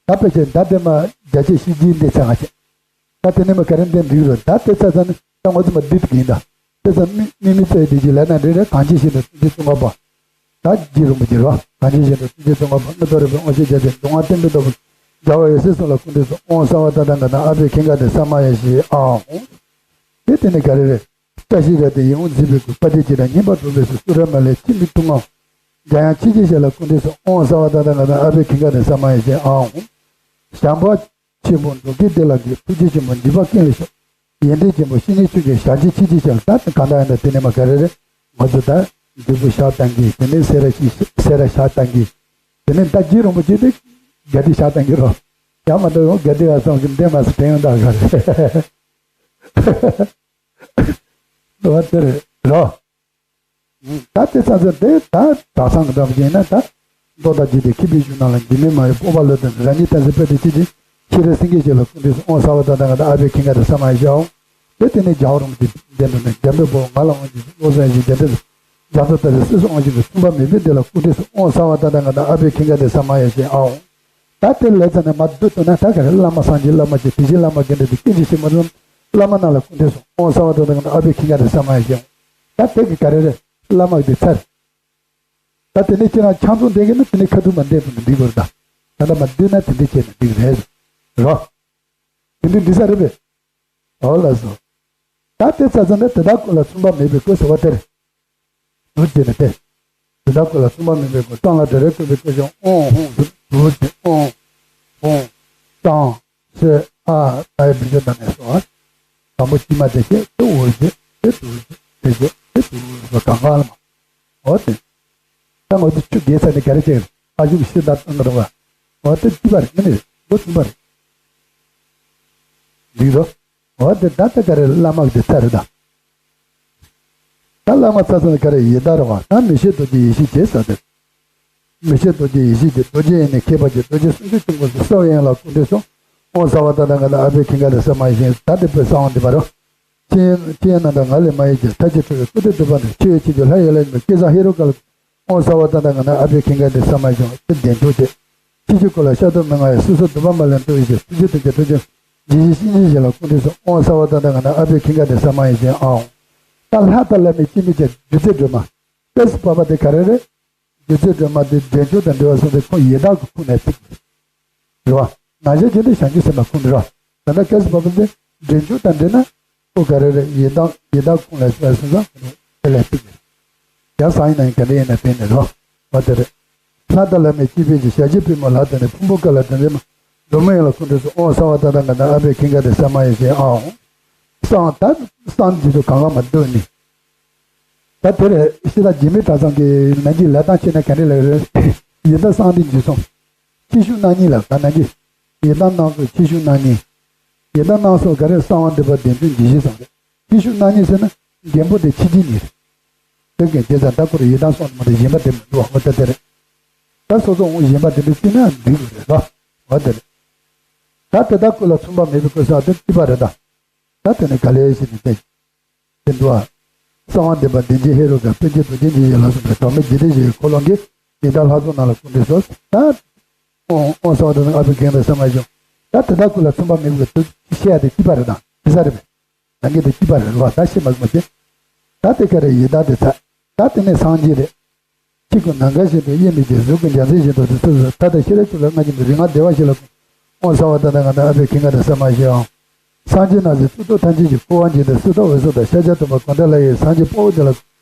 ད་ཕལ་ཆེར་ད་དེ་མ་རྒྱ་ཆེ་ཤེས་བྱའི་འདི་ཚང་ང་བྱེད། ད་དེ་ནས་མ་ག་རེ་འདེབས་འགྲིག་རོ་ད་དེ་ཚ་ཚ་ནི་ད་ང་ཚོ་མ་འདི་དུ་གིན་ད། དེ་ཚ་མི་མི་མི་ཚེ་འདི་ཅི་ལས་ན་འདྲེ་རེ་གང་ཅི་ཤེས་ན་ཐུགས་རྗེ་ཙོང་ཁ་པ། ད་རྗེ་རིན་པོ་ཆེ་རོ། གང་ཅི་ཤེས་ན་ཐུགས་རྗེ་ཙོང་ཁ་པ་ཨ་ཏོ་རེ་པའི་དབང་ཤེས་རྒྱ་ཆེ་མདོ་སྔགས་བསྟན་པའི་སྟོབས་པོ། རྒྱལ་བ་ཡེ་ཤེས་གསུམ་ལ་སྐུ་མདུན་སོགས་ཨོང་ས་བ་ད་ད་ག་ད་ཨ་པའི་ཁེ་ག་དེ་ས་མ་ཡ་ཞེས་ཨ་འོང་། དེ་དེ་ནས་ག་རེ་རེད། བཀྲ་ཤིས་རབ་ཏུ་ཡིད་འོང་མཛེས་པའི་སྐུ། དཔལ་ལྡན་རྗེ་དང་མཉམ་པར་གྲོགས་པའི་གཟུགས། སུ་ར་མ་ལའི་ཚེ་མི་ཐུང་ངམ། འཇམ་དབྱངས་ཆོས་ཀྱི་ཞལ་ལ་སྐུ་མདུན་སོགས་ཨོང་ས་བ་ད་ད་ག་ད་ཨ་པའི་ཁེ་ག་དེ་ས་མ་ཡ་ཞེས་ཨ་འོང་། བྱམས་པ་ཆེན་པོ་འབྲོག་ཁྱི་སྡེ་ལ་དགའི། ཐུགས་རྗེ་ཆེན་པོ་འཇིགས་པ་ཀུན་ལས་སྐྱོབ། ཡོན་ཏན་ཆེན་པོ་བཤེས་གཉེན་ཆོས་ཀྱི་ཞལ་གྱི་ཆེས་ཆེ་ཞལ། ད་གང་ལྟར་ཡང་ན་དེ་ནས་མ་ག་རེ་རེད། ང་ཚོ་ད་འབྲས་བུ་ཞག་བཏང་གི་དེ་ནས་སེ་ར་ཤི་སེ་ར་ཞག་བཏང་གི་དེ་ནས་ད་རྗེ་རིན་པོ་ཆེ་དེ་ག་དེ་ཞག་བཏང་གི་རོ། ཡང་མ་འདོད་ཡོང་ག་དེ་བ་སོང་གི་འདེམས་མ་སུ་དྲན་ཡོང་ད་ག་རེད། འོ་དེ་རེད་རོ། ད་དེ་ཚ་ཚ་དེ་ད་གྲྭ་ཚང་གི་འདྲ་པོ་ཡིན་ན་ད་མདོ་དང་རྒྱུད་སྡེ་མཁས་པའི་གཞུང་རྣམས་ལ་འཇིགས་མེད་མ་ཡི་སྤོབས་པ་ལོ་ལྡན་རང་ཉིད་ཐམས་ཅད་དཔལ་དུ་ཆེ་ཅིང་ཤེས་རབ་སེང་གེ་ཞེས་ལ་སྐུ་མདུན་སོགས་ཨོང་ས་བ་ད་ད་ག་ད་ཨ་པའི་ཁེ་ག་དེ་ས་མ་ཡ་ཞེས་ཨོང་། དེ་དེ་ནས་རྒྱལ་བ་རིན་པོ་ཆེ་གདན་དུ་ནས་འཇམ་དཔལ་དཔའ་བོ་ང་ལ་དབང་བྱིན་ཤོག་བློ་བཟང་ཡེ་ཤེས་རྒྱ་འདྲེ་སོགས་ རྒྱ་མཚོ་ལྟ་བུའི་གསོས་སུ་དབང་བྱེད་པའི་མཚུངས་པ་མེད་པའི་དེ་ལ་སྐུ་ཕྲེང་སུ་ཨོ་གསང་བ་ད་ལྟ་ང་དང་ཨ་པའི་ཁེངས་ཀ་དེ་ས་མ་ཡ་ཞེས་ཨ་འོང་། ད་དེ་ལས་ཙམ་ནས་མ་བསྡུ་ཐུབ་ན་ད་ག་རེ་བླ་མ་སངས་རྒྱས་བླ་མ་ཆེ་དེ་བཞིན་བླ་མ་དགེ་འདུན་དེ་སྐད་ཅིག་ཤེས་མ་ཐུབ་བླ་མ་རྣམས་ལ་སྐུ་ཕྲེང་སུ་ཨོ་གསང་བ་ད་ལྟ་ང་དང་ཨ་པའི་ཁེངས་ཀ་དེ་ས་མ་ཡ་ཞེས་ཨ་འོང་། ད་དེ་གི་ག་རེ་རེད། བླ་མ་གི་དེ་ཚར། ད་དེ་ནས་ཁྱེད་རང་ཆང་འཐུང་བསྡད་ཀྱི་ན་དེ་ནས་ཁ་ཐུག་མ་འདེབས་ཐུབ་ན་འགྲིག་གི་རེད་ད། ད་ལྟ་མ་བསྡུས་ན་དེ་འདྲ་བྱས་ན་འགྲིག་གི་རེད། རོ། དེ་འདྲ་འགྲིག་ས་རེད་པས། འོ་ལགས་སོ། ད་དེ་ཚ་ཚ་ནས་དེ་དག་ཀུན་ལ་མཚུངས་པ་མེད་པའི་སྐུ་ཟེར་བ་དེ་རེད། འདུག་བྱས་ནས་དེ། དེ་དག་ཀུན་ལ་མཚུངས་པ་མེད་པའི་སྐུ་གཙང་ལ་བྲེ་རེ་བཀོད་པའི་སྐུ་ཞབས་ཨོང་ཧོང་ཟེར་འདུག་བྱས་ཨོང་ཧོང་གཙང་སེ་ཨ་ད་ཡི་བི་ཇོ་ད་ནས་སོ། དང་པོ་ཕྱི་མ་དེ་བྱས་དེ་འོ་བྱས་དེ་འདུག་བྱས་དེ་བྱས་དེ་འདུག་བྱས་གང་གང་ལ་མ། འོ་དེ། ད་ང་ཚོ་ཆུ་རྒྱས་ཚར་ནས་ག་རེ་བྱེད། ཨ་ཞུག་ཤི་ད་བཏང་གི་རེད་བ། འོ་དེ་ཅི་བ་རེད་ངས་ནི་འགོ་ཚུགས་པ་རེད། འགྲིག་རོ། འོ་དེ་ད་ལྟ་ག་རེ་བླ་མ་གི་དེ་ཚར་རེད་ད། ད་བླ་མ་ཚར་སོང་ནས་ག་རེ་ཡི་དྭགས་རེད་བ། ད་མི་ཤེས་རྡོ་རྗེ་ཡེ་ཤེས་རྒྱས་ཟེར་དེ། མི་ཤེས་རྡོ་རྗེ་ཡེ་ཤེས་རྒྱས་རྡོ་རྗེ་ཡེ་ནས་མཁས་པ་རྒྱས་རྡོ་རྗེ་སུམ་ཅུ་སྟོང་པོ་ཟེར་སོགས་ཡན་ལ་སྐུ་ཕྲེང་སུ་ཨོ་གསང་བ་ད་ལྟ་ང་དང་ཨ་པའི་ཁེངས་ཀ་དེ་ས་མ་ཡ་ཞེས་ད་དེ་པོས་གསང་བ་འདི་པ་རོ། ཁྱེད་ཁྱེད་རྣམས་དང་ང་ལས་མ་ཡིན་གྱི་མཐའ་བརྒྱད་ཁྲོ་བའི་སྐུ་སྟོད་དུ་པ་འདི་ཆེ་བའི་ཆེ་རྒྱུ་ལྷ་ཡི་ལྷ་ཡིན་པའི་སྐལ་བཟང་ཧེ་རུ་ཀ་ལ་ཨོ་གསང་བ་ད་ལྟ་ང་དང་ཨ་པའི་ཁེངས་ཀ་དེ་ས་མ་ཡ་ཞེས་དེ་ལྡན་འཇུག་བྱས། ཕྱི་ཆུ་ཀུན་ལ་ཤ་དོག་མི་མངའ་བའི་སོ་སོ་སྡུག་པ་མ་ལན་ཏོ་ཡི་ཞེས་ཐུགས་རྗེ་དང་རྒྱ་ཐུགས་རྗེ་འཇིགས་བྱེད་གཤིན་རྗེ་ཞིག་ལ་སྐུ་མདུན་སོགས་ཨོ་གསང་བ་ད་ལྟ་ང་དང་ཨ་པའི་ཁེངས་ཀ་དེ་ས་མ་ཡ་ཞེས་ཨ་འོང་། ད་ལྷ་དང་བླ་མའི་སྤྱི་མིང་བྱས་སྒྱུ་རྩལ་སྒྲོན་མ། སྐབས་སུ་བབ་པ་དེ་ག་རེ་རེད། སྒྱུ་རྩལ་སྒྲོན་མ་དེ་འདྲེན་བྱུང་དང་འབྲེལ་བ་སོང་ཙང་ཁོང་ཡི་དྭགས་ཀྱི་ཁོངས་ནས་ཐིག་རེད་བ། ནང་བཞིན་བྱས་ཏེ་བྱང་ཆུབ་སེམས་དཔའི་ཁོངས་རེད་བ། ད་ལྟ་སྐབས་སུ་བབ་པ་དེ་འདྲེན་བྱུང་དང་འབྲེལ་ན་ཁོ་ག་རེ་རེད། ཡི་དྭགས་ཡི་དྭགས་ཁོངས་ལ་སོང་ཙང་དེ་ལས་ཐིག་རེད། ཡང་གསང་ཡིན་ན་ཡིན་ག་འདྲ་ཡིན་ན་དེ་ནས་རེད་བ། དེ་རེད། ལྷ་དང་བླ་མའི་སྤྱི་དཔོན་གྱི་ཞལ་གྱི་པུས་མོ་ལ་དེ་ནས་ཕུང་པོ་ཀ་ལ་དེ་ནས་མ་འགྲོ་མི་ཡོངས་ལ་སྐུ་མདུན་སོགས་ཨོ་གསང་བ་ད་ལྟ་ང་དང་ཨ་པའི་ཁེངས་ཀ་དེ་ས་མ་ཡ་ཞེས་ཨ་འོང་། གསང་ད་གསང་འདི་ཚོ་གང་ག་མ་འདོད་ནི། ད་དེ་རེད་ཤི་ད་རྗེ་མི་དྲག་ཚང་གི་ནང་གི་ལས་སྟངས་བྱས་ན་ག་འདྲ་ལས་རེད། ཡི་དྭགས་གསང་འདི་འཇུས་སོང་། ཕྱི་བཤོལ་གནང་ཉིན་ལ་ག་ནང་གི་ཡི་དྭགས་གནང་སོང་ཕྱི་བཤོལ་གནང་ཉིན། ཡི་དྭགས་གནང་སོང་ག་རེ་གསང་བ་འདི་པ་བདེན་དོན་ཇི་བཞིན་གསུངས་རེད། ཕྱི་བཤོལ་གནང་ཉིན་ཟེར་ན་རྒན་པོ་དེ་ཕྱི་རྒྱལ་ནི་རེད། དེ་གན་བྱས་ཙང་ད་ཁོ་རེ་ཡི་དྭགས་སོང་མ་དེ་གཞན་པ་དེ་མི་འདུག་བ་ཁོ་ད་དེ་རེད། ད་སོ་སོ་འོང་གཞན་པ་དེ་འདྲ་བརྩིས་ན་འགྲིག་གི་རེད་ལ། འོ་དེ་རེད། ད་དེ་དག་ཀུན་ལ་མཚུངས་པ་མེད་པའི་སྐུ་གསུང་ཐུགས་ཀྱི་པ་རེད་ད། ད་དེ་ནས་ག་ལེ་ཞིག་ནས་བལྟས། དེ་འདུག་ཨ། གསང་བ་འདུས་པ་བདེན་བཞི་ཧེ་རུ་ཀ་པཎ་ཆེན་རྡོ་རྗེ་འཇིགས་བྱེད་ལ་སོགས་པའི་གྲོགས་མེད་འཇིག་རྟེན་བཞི་ཡི་འཁོར་ལོ་གིས་ཡི་དྭགས་ལྷ་ཚོགས་རྣམས་ལ་སྐུ་མདུན་སོགས་ད། ཨོ་ཨོ་གསང་བ་དང་ཨ་པའི་ཁེངས་ཀ་དེ་ས་མ་ཡ་ཞེས། ད་དེ་དག་ཀུན་ལ་མཚུངས་པ་མེད་པའི་དུ་བཤད་ཡ་དེ་ཀྱི་པ་རེད་ད། དེ་ས་རེད་པས། ད་གིན་དེ་ཀྱི་པ་རེད་བ་ད་ཤེས་མ་དགོས་ཀྱི། ད་དེ་ག་རེ་ཡི་དྭགས་དེ་ཚ། ད་དེ་ནས་སངས་རྒྱས་རེད། ཁྱི་ཀུན་ནམ་མཁའ་བཞིན་དུ་དབྱེར་མེད་ཀྱི་གཟུགས་ཀུན་འཇའ་ཚོན་བཞིན་དུ་དེ་ཚོ་ལ་ད་ལྟ་ཤེས་རབ་ཀྱི་ལ་ལྔ་བཞིན་དུ་རིག་སྔགས་བདེ་བ་བཞི་ལ་ཨོ་གསང་བ་ད་ལྟ་ང་དང་ཨ་པའི་ཁེངས་ཀ་དེ་ས་མ་ཡ་ཞེས་ཨང་། སངས་རྒྱས་རྣམས་ཀྱི་གཙུག་ཏོར་ཐམས་ཅད་ཀྱི་ཁུ་བ་འབྱིན་ཏེ་གསེར་ཏོག་འོད་ཟེར་དང་ཤཱཀྱ་ཐུབ་པ་གང་འདྲ་ལ་ཡི་སངས་རྒྱས་དཔའ་བོ་དེ་ལ་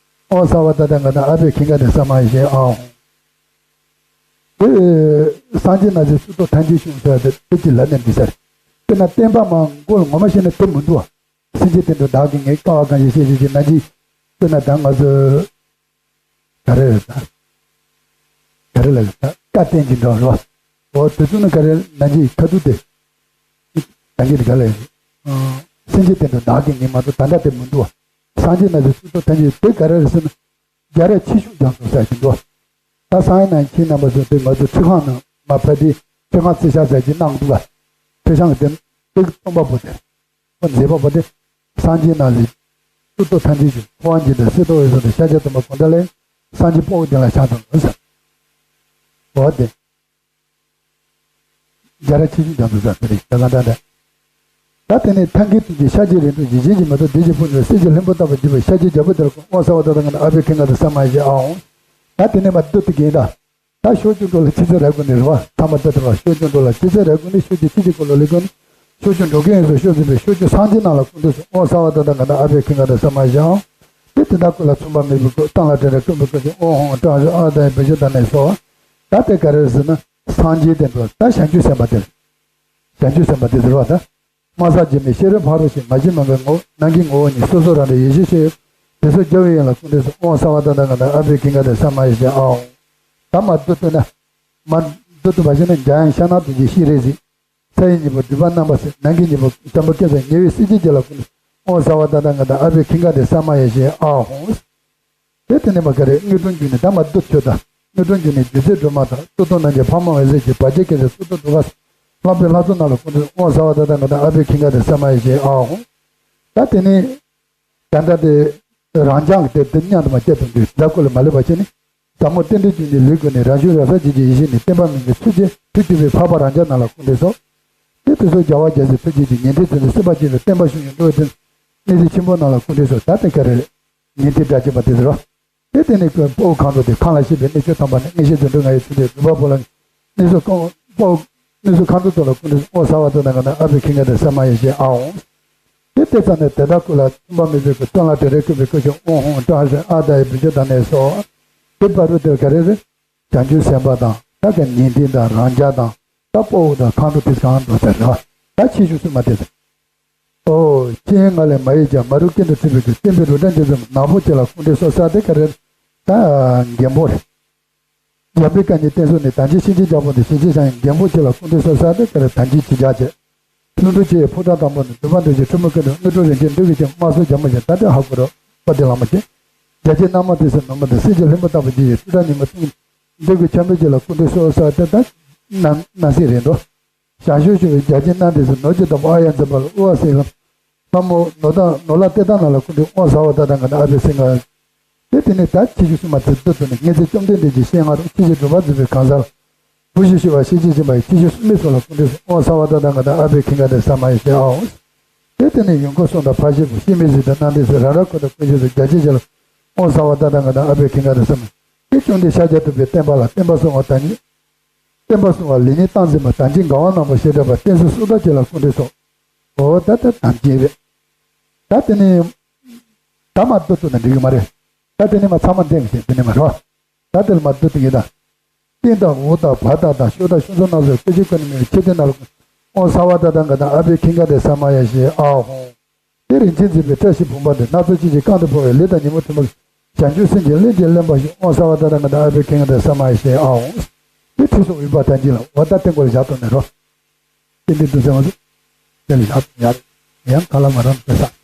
ཨོ་གསང་བ་ད་ལྟ་ང་དང་ཨ་པའི་ཁེངས་ཀ་དེ་ས་མ་ཡ་ཞེས་ཨང་། དེ་སངས་རྒྱས་རྣམས་ཀྱི་གཙུག་ཏོར་ཐམས་ཅད་ཤོང་ཟེར་ཏེ་དེ་ཀྱི་ལ་ནས་འདི་ཟེར། དཔེར་ན་བསྟན་པ་མ་མགོ་ལ་ངོ་མ་ཤེས་ན་དེ་མི་འདུག་བ། སེམས་ཅན་དེ་འདྲ་བདག་གིས་ངའི་དཀའ་བ་གང་ཞིག་བཤད་ཞུས་ཀྱི་ན་གྱིས། དཔེར་ན་ད་ང་ཚོ། ག་རེ་རེད་ད། ག་རེ་ལ་ད་བཀའ་བསྟན་གྱི་འགྲོ་རོ། འོ་དེ་ཚོ་ནི་ག་རེ་ན་གྱིས་ཁ་ཐུག་དེ། ད་གིན་ག་ལ་ཡིན། སེམས་ཅན་དེ་འདྲ་བདག་གིས་ངའི་མ་གཏོགས་ད་ལྟ་དེ་མི་འདུག་བ། སངས་རྒྱས་རྣམས་ཀྱི་གཙུག་ཏོར་ཐམས་ཅད་དེ་ག་རེ་རེད་ཟེར་ན། རྒྱ་རས་ཕྱི་བཤོལ་རྒྱ་མཚོ་ཟེར་གྱི་འདུག་ད་སང་ཡིན་ན་ཁྱེད་རྣམ་པ་ཚོ་དེ་ང་ཚོ་ཁྲི་ཁང་ནང་མ་ཕ་དེ་ཁྲི་ཁང་རྩི་ཤག་ཟེར་གྱི་གནང་འདུག་ག་ཁྲི་ཤང་དེ་དེ་སྟོང་པ་པོ་དེ། ཁོ་མཛེས་པ་པོ་དེ། སངས་རྒྱས་རྣམས་ལས། གཙུག་ཏོར་ཐམས་ཅད་ཀྱི་ཁུ་བ་འབྱིན་ཏེ་གསེར་ཏོག་འོད་ཟེར་དང་ཤཱཀྱ་ཐུབ་པ་གང་འདྲ་ལས། སངས་རྒྱས་དཔའ་བོ་དེ་ལ་ཕྱག་འཚལ་ལོ་ཟེར། འོ་དེ། རྒྱ་རས་ཕྱི་བཤོལ་རྒྱ་མཚོ་ཟེར་དེ་རེད་ད་གང་འདྲ་འདྲ། ད་དེ་ནས་ཐབས་མཁས་ཐུགས་རྗེས་ཤཱཀྱའི་རིང་ཐུང་ཞི་བྱེད་ཀྱི་མེ་ཏོག་བདེ་བྱེད་ཕུར་ནུས་གསེར་གྱི་ལྷུན་པོ་ལྟ་བུར་གྱུར་པའི་ཤཱཀྱའི་རྒྱལ་པོ་དེ་ལ་ཨོ་གསང་བ་ད་ལྟ་ང་དང་ཨ་པའི་ཁེངས་ཀ་དེ་ས་མ་ཡ་ཞེས་ཨ་འོང་། ད་དེ་ནས་མ་བསྡུ་ཏི་གེ་ད། ད་ཕྱོགས་བཅུ་འགྲོ་ལ་ཆི་ཚེ་རབ་ཀུན་ནས་རེད་བ། ཐ་མ་ལྟ་དུ་བ་ཕྱོགས་བཅུ་འགྲོ་ལ་ཆི་ཚེ་རབ་ཀུན་ནས་ཕྱོགས་བཅུའི་ཆི་ཆི་འཁོར་ལོ་ལས་ཀུན་ནས་ཕྱོགས་བཅུ་འགྲོ་ཀུན་ཡོངས་སུ་སྤྱོད་ཟིན་པའི་ཕྱོགས་བཅུ་སངས་རྒྱས་རྣམས་ལ་སྐུ་མདུན་སོགས་ཨོ་གསང་བ་ད་ལྟ་ང་དང་ཨ་པའི་ཁེངས་ཀ་དེ་ས་མ་ཡ་ཞེས་ཨ་འོང་། དེ་དེ་དག་ཀུན་ལ་མཚུངས་པ་མེད་པའི་སྐུ་གཙང་ལ་བྲེ་རེ་ཀུན་པའི་སྐུ་ཞབས་ཨོ་ཧོང་ཀྲང་ཧྲི་ཨ་དང་བི་ཤུ་ད་ནས་སོ། ད་དེ་ག་རེ་ཟེར་ན་སངས་རྒྱས་དེ་འགྲོ་ད་བྱང་ཆུབ་སེམས་དཔའ་དེ། བྱང་ཆུབ་སེམས་དཔའ་དེ་ཟེར་བ་ད། དམར་ཟག་འཇིགས་མེད་ཤེས་རབ་ཕ་རོལ་ཕྱིན། མ་སྐྱེས་མ་འགགས་ངོ་བོ་ནང་གི་ངོ་བོ་ཉིད། སོ་སོ་རང་གྲོལ་ཡེ་ཤེས་ཤེས་ཡོན། དེ་ཚོ་རྒྱལ་བའི་ཡོན་ལ་སྐུ་མདུན་སོགས་ཨོ་གསང་བ་ད་ལྟ་ང་དང་ཨ་པའི་ཁེངས་ཀ་དེ་ས་མ་ཡ་ཞེས་ཨ་འོང་། ད་མ་བསྡུ་ཐུབ་ན། མ་བསྡུ་ཐུབ་པ་ཞིག་ན་འཇམ་དབྱངས་ཤར་ནག་རྡོ་རྗེ་ཤེས་རིག་གཟིགས། ཚེ་ཡི་སྙིང་པོ་སྒྲིབ་པ་རྣམ་པར་སེལ། ནང་གི་སྙིང་པོ་བྱམས་པ་སྐལ་བཟང་ཉེ་བའི་སྲས་ཀྱི་རྒྱུད་ལ་སྐུ་མདུན་ཨོ་གསང་བ་ད་ལྟ་ང་དང་ཨ་པའི་ཁེངས་ཀ་དེ་ས་མ་ཡ་ཞེས་ཨ་འོང་། དེ་དེ་ནས་མ་ག་རེ་དངོས་གྲུབ་འབྱུང་གནས་ད་མ་བསྡུ་ཆོས་དང་དངོས་གྲུབ་འབྱུང་གནས་སྒྱུ་རྩལ་སྒྲོན་མ་དང་གཙུག་ཏོར་རྣམ་རྒྱལ་ཕ་མ་འོད་ཟེར་གྱི་བར་ཆད་སྐྱོབ་པའི་གཙུག་ཏོར་གདུགས་དཀར་ལྷག་པའི་ལྷ་ཚོགས་རྣམས་ལ་སྐུ་མདུན་ཨོ་གསང་བ་ད་ལྟ་ང་དང་ཨ་པའི་ཁེངས་ཀ་དེ་ས་མ་ཡ་ཞེས་ཨ་འོང་། ད་དེ་ནས་ད་ལྟ་དེ་ རང་རྐྱང་གི་དེ་དེ་མཉམ་དུ་མ་སྐྱེས་དང་དུས་ད་ཀུན་ལ་མ་ལུས་པ་བྱས་ནས། ཟབ་མོ་རྟེན་འབྲེལ་གྱི་ནི་ལུས་ཀུན་ནས་རང་བཞིན་རང་གསལ་བྱེད་ཀྱི་ཡེ་ཤེས་ནི་བརྟན་པ་མིན་པའི་ཚུལ་གྱིས་ཐུགས་བསྐྱེད་པའི་འཕགས་པ་རང་རྒྱལ་རྣམས་ལ་སྐུ་འདྲེན་སོགས། དེ་དུས་སུ་རྒྱལ་བ་རྒྱལ་སྲས་ཐུགས་རྗེ་ཀྱི་ཉན་ཐོས་ཚུལ་ནི་སྲིད་པ་སྐྱེ་བའི་བསྟན་པ་བཞུགས་ཡོད་འགྲོ་བའི་དོན་གནས་ཚུལ་ཆེན་པོ་རྣམས་ལ་སྐུ་འདྲེན་སོགས། ད་དེ་ག་རེ་རེད། ཉན་ཐོས་སྒྲ་གཅན་པ་དེ་ཟེར་བ། དེ་དེ་ནས་ཀྱི་དཔའ་བོ་གང་དུ་དེ་ཁམས་ལ་གཤེགས་པའི་གནས་ཆེན་དམ་པ་ནི་མངོན་ཤེས་རྫུ་འཕྲུལ་མངའ་བའི་ཚུལ་དེ་སྒྲུབ་པ་པོ་ལ། གནས་སུ་ཁམས་དཔའ་བོ། གནས་སུ་ཁམས་དུ་དོ་ལ་སྐུ་འདྲེན་ཨོ་ས་བ་ཏ་ད་ག་ན་ཨ་བྷི་ཁི་ངེ་ཏེ་ས་མ་ཡེ་ཤེས་ཨ་འོང་། དེ་དེ་ཙམ་ནས་དེ་དག་ཀུན་ལ་མཚུངས་པ་མེད་པའི་སྐུ་སྟོན་ལ་དེ་རེ་ཀུན་པའི་སྐུ་ཞིག་ཨོ་ཧོང་ཀྲང་ཧྲེ་ཨ་ད་ཡི་བི་ཇོ་ད་ནས་སོ། དེ་བར་དུ་དེར་ག་རེ་རེད། བྱང་ཆུབ་སེམས་དཔའ་དང་ད་ག་ཉན་ཐོས་དང་རང་རྒྱལ་དང་ད་དཔའ་བོ་དང་ཁམས་དུ་དེ་གང་དུ་དེ་རེད་བ། ད་ཆེ་ཆུང་སུ་མ་དེ་ཟེར། ཨོ། ཁྱེད་ང་ལས་མ་ཡིན་ཀྱང་མ་རུ་ཀུན་ཏུ་ཚུད་པའི་གི་བསྟན་པའི་རུ་ཏྲ་འཇིགས་ཙམ་ནག་པོ་ཁྱེད་ལ་སྐུ་འདྲེན་སོགས་ས་དེ་ག་རེ། ད་རྒན་པོ་རེད། འཇམ་པའི་བཀའ་ཉིད་བསྟན་སོགས་ནི་དམ་ཅན་གཤིན་རྗེ་རྒྱལ་པོ་འདི་གཤིན་རྗེ་ཞང་ཡང་རྒན་པོ་ཁྱེད་ལ་སྐུ་འདྲེན་སོགས་ས་དེ་ག་རེ་དམ་ཅན་གྱི་རྒྱ་ཆེ། ཀླུ་འགྲོ་ཁྱེད་ཡི་ཕོ་བྲང་དང་པོ་ནི་འདུལ་བ་འདུལ་ཞིང་ཁྲོ་མོ་ཀུན་ཏུ་དངོས་གྲུབ་རིན་ཆེན་འདུལ་གྱི་ཅིང་དམག་ཟོར་རྒྱ་མོ་བཞིན་ད་དེ་ཧ་གོ་རོགས་པ་དེ་ལ་མ་ཁྱེད། རྒྱ་ཆེ་རྣམ་དབང་དེ་སྲིད་ནོར་མ་དང་སྲིད་ཀྱི་ལྷུན་པོ་ལྟ་བུ་འདི་ཡི་ཕོ་བྲང་ཉི་མ་སྟོང་འདུལ་གྱི་ཆ་མེད་ཁྱེད་ལ་སྐུ་འདྲེན་སོགས་ས་དེ་ད་ནང་སྲིད་རེད་འགྲོ། ཞང་ཞུང་ཞུ་བའི་རྒྱ་ཆེན་རྣམས་དེ་ཚོ་ནོར་གྱི་དང་པོ་ཨ་ཡ་འཛིན་པ་ལ་དབུ་བ་སེང་ལམ། ལྷ་མོ་ནོར་དང་ནོར་ལྷ་གཏེར་བདག་རྣམས་ལ་སྐུ་འདྲེན་ཨོ་ས་བ་ཏ་ད་ག་ན་ཨ་བྷི་སིང་ག་དེ་དེ་ནས་ད་ཆེ་ཆུང་སུ་མ་དེ་བསྡུ་ཐུབ་ནས་མངོན་མཛད་བཅོམ་ལྡན་འདས་ཀྱི་ཞལ་སྔ་རུ་ཆེ་ཆེ་སྒྲུབ་པ་མཛད་པའི་གང་ཟག་ལ། བུ་ཞིག་ཤི་བ་ཤེས་བྱེད་ཅན་པ་ཡི་ཆེ་ཆུང་སུ་མེད་སོགས་ལ་སྐུ་འདྲེན་ཨོ་ས་བ་ཏ་ད་ག་ན་ཨ་བྷི་ཁི་ག་དེ་ས་མ་ཡེ་ཤེས་ཨ་འོ། དེ་དེ་ནས་ཡོན་ཁོ་སོང་དང་ཕ་ཤི་བུ་ཤི་མི་ཟི་དང་རྣམ་ལྡན་ཟི་ར་ར་ཁོ་དང་ཀུན་ཤེས་སུ་རྒྱ་ཆེ་ཆེ་ལ་ཨོ་ས་བ་ཏ་ད་ག་ན་ཨ་བྷི་ཁི་ག་དེ་ས་མ་ཡེ་ཤེས་བཅོམ་ལྡན་ཤཱཀྱ་ཐུབ་པའི་བསྟན་པ་ལ་བསྟན་པ་སྲུང་བ་དང་ཉིད། བསྟན་པ་སྲུང་བ་ལེགས་ཉེས་སྟངས་འཛིན་པ་དམ་ཅན་དགའ་བ་རྣམ་པར་ཤེས་འདྲ་བ་བསྟན་སྲུང་སྲུང་བདག་བཅས་ལ་སྐུ་འདྲེན་སོགས། འོ་ད་ལྟ་དམ་ཅན་རེད། ད་དེ་ནས། ད་མ་བསྡུ་ཐུབ་ན་འགྲིག་གི་མ་རེད། ད་དེ་ནས་མ་ཚང་མ་འདེམས་ཤིག་དེ་ནས་མ་རོ། ད་དེ་ལ་མ་བསྡུ་ཐུབ་ངེས་ད། སྟེང་དང་འོག་དང་བར་དང་དང་ཤོག་དང་ཤོག་མཚོ་རྣམས་སུ་སྐུ་མཆེད་ཀུན་ནས་མེད་པའི་ཆེ་ཆུང་རྣམས་ལ་ཨོ་ས་བ་ཏ་ད་ག་ན་ཨ་བྷི་ཁི་ག་དེ་ས་མ་ཡེ་ཤེས་ཨ་ཧོ། དེ་རིན་ཆེན་འཛིན་པའི་བཀྲ་ཤིས་བུམ་པ་འདི་སྣ་ཚོགས་ཅན་གྱི་རྐང་དུ་འཕོ་བའི་ལས་དང་ཉོན་མོངས་དྲི་མ་གིས་བྱང་ཆུབ་སེམས་ཀྱི་རླན་གྱིས་བརླན་པ་ཞིག་ཨོ་ས་བ་ཏ་ད་ག་ན་ཨ་བྷི་ཁི་ག་དེ་ས་མ་ཡེ་ཤེས་ཨ་ཧོ། དེ་ཁྲུས་གསོལ་དབུལ་བ་དང་གཅིག་ལ་འོ་ད་སྟེང་སྐོར་ལ་བཞག་ཐུབ་ནས་རོ། ཏན་ཏན་དུ་ཟེར་བ་ཟེར། དེ་ལ་བཞག་ཐུབ་ཡ་རེད། ཡང་ཁ་ལ་མ་རམ་དེ་ས།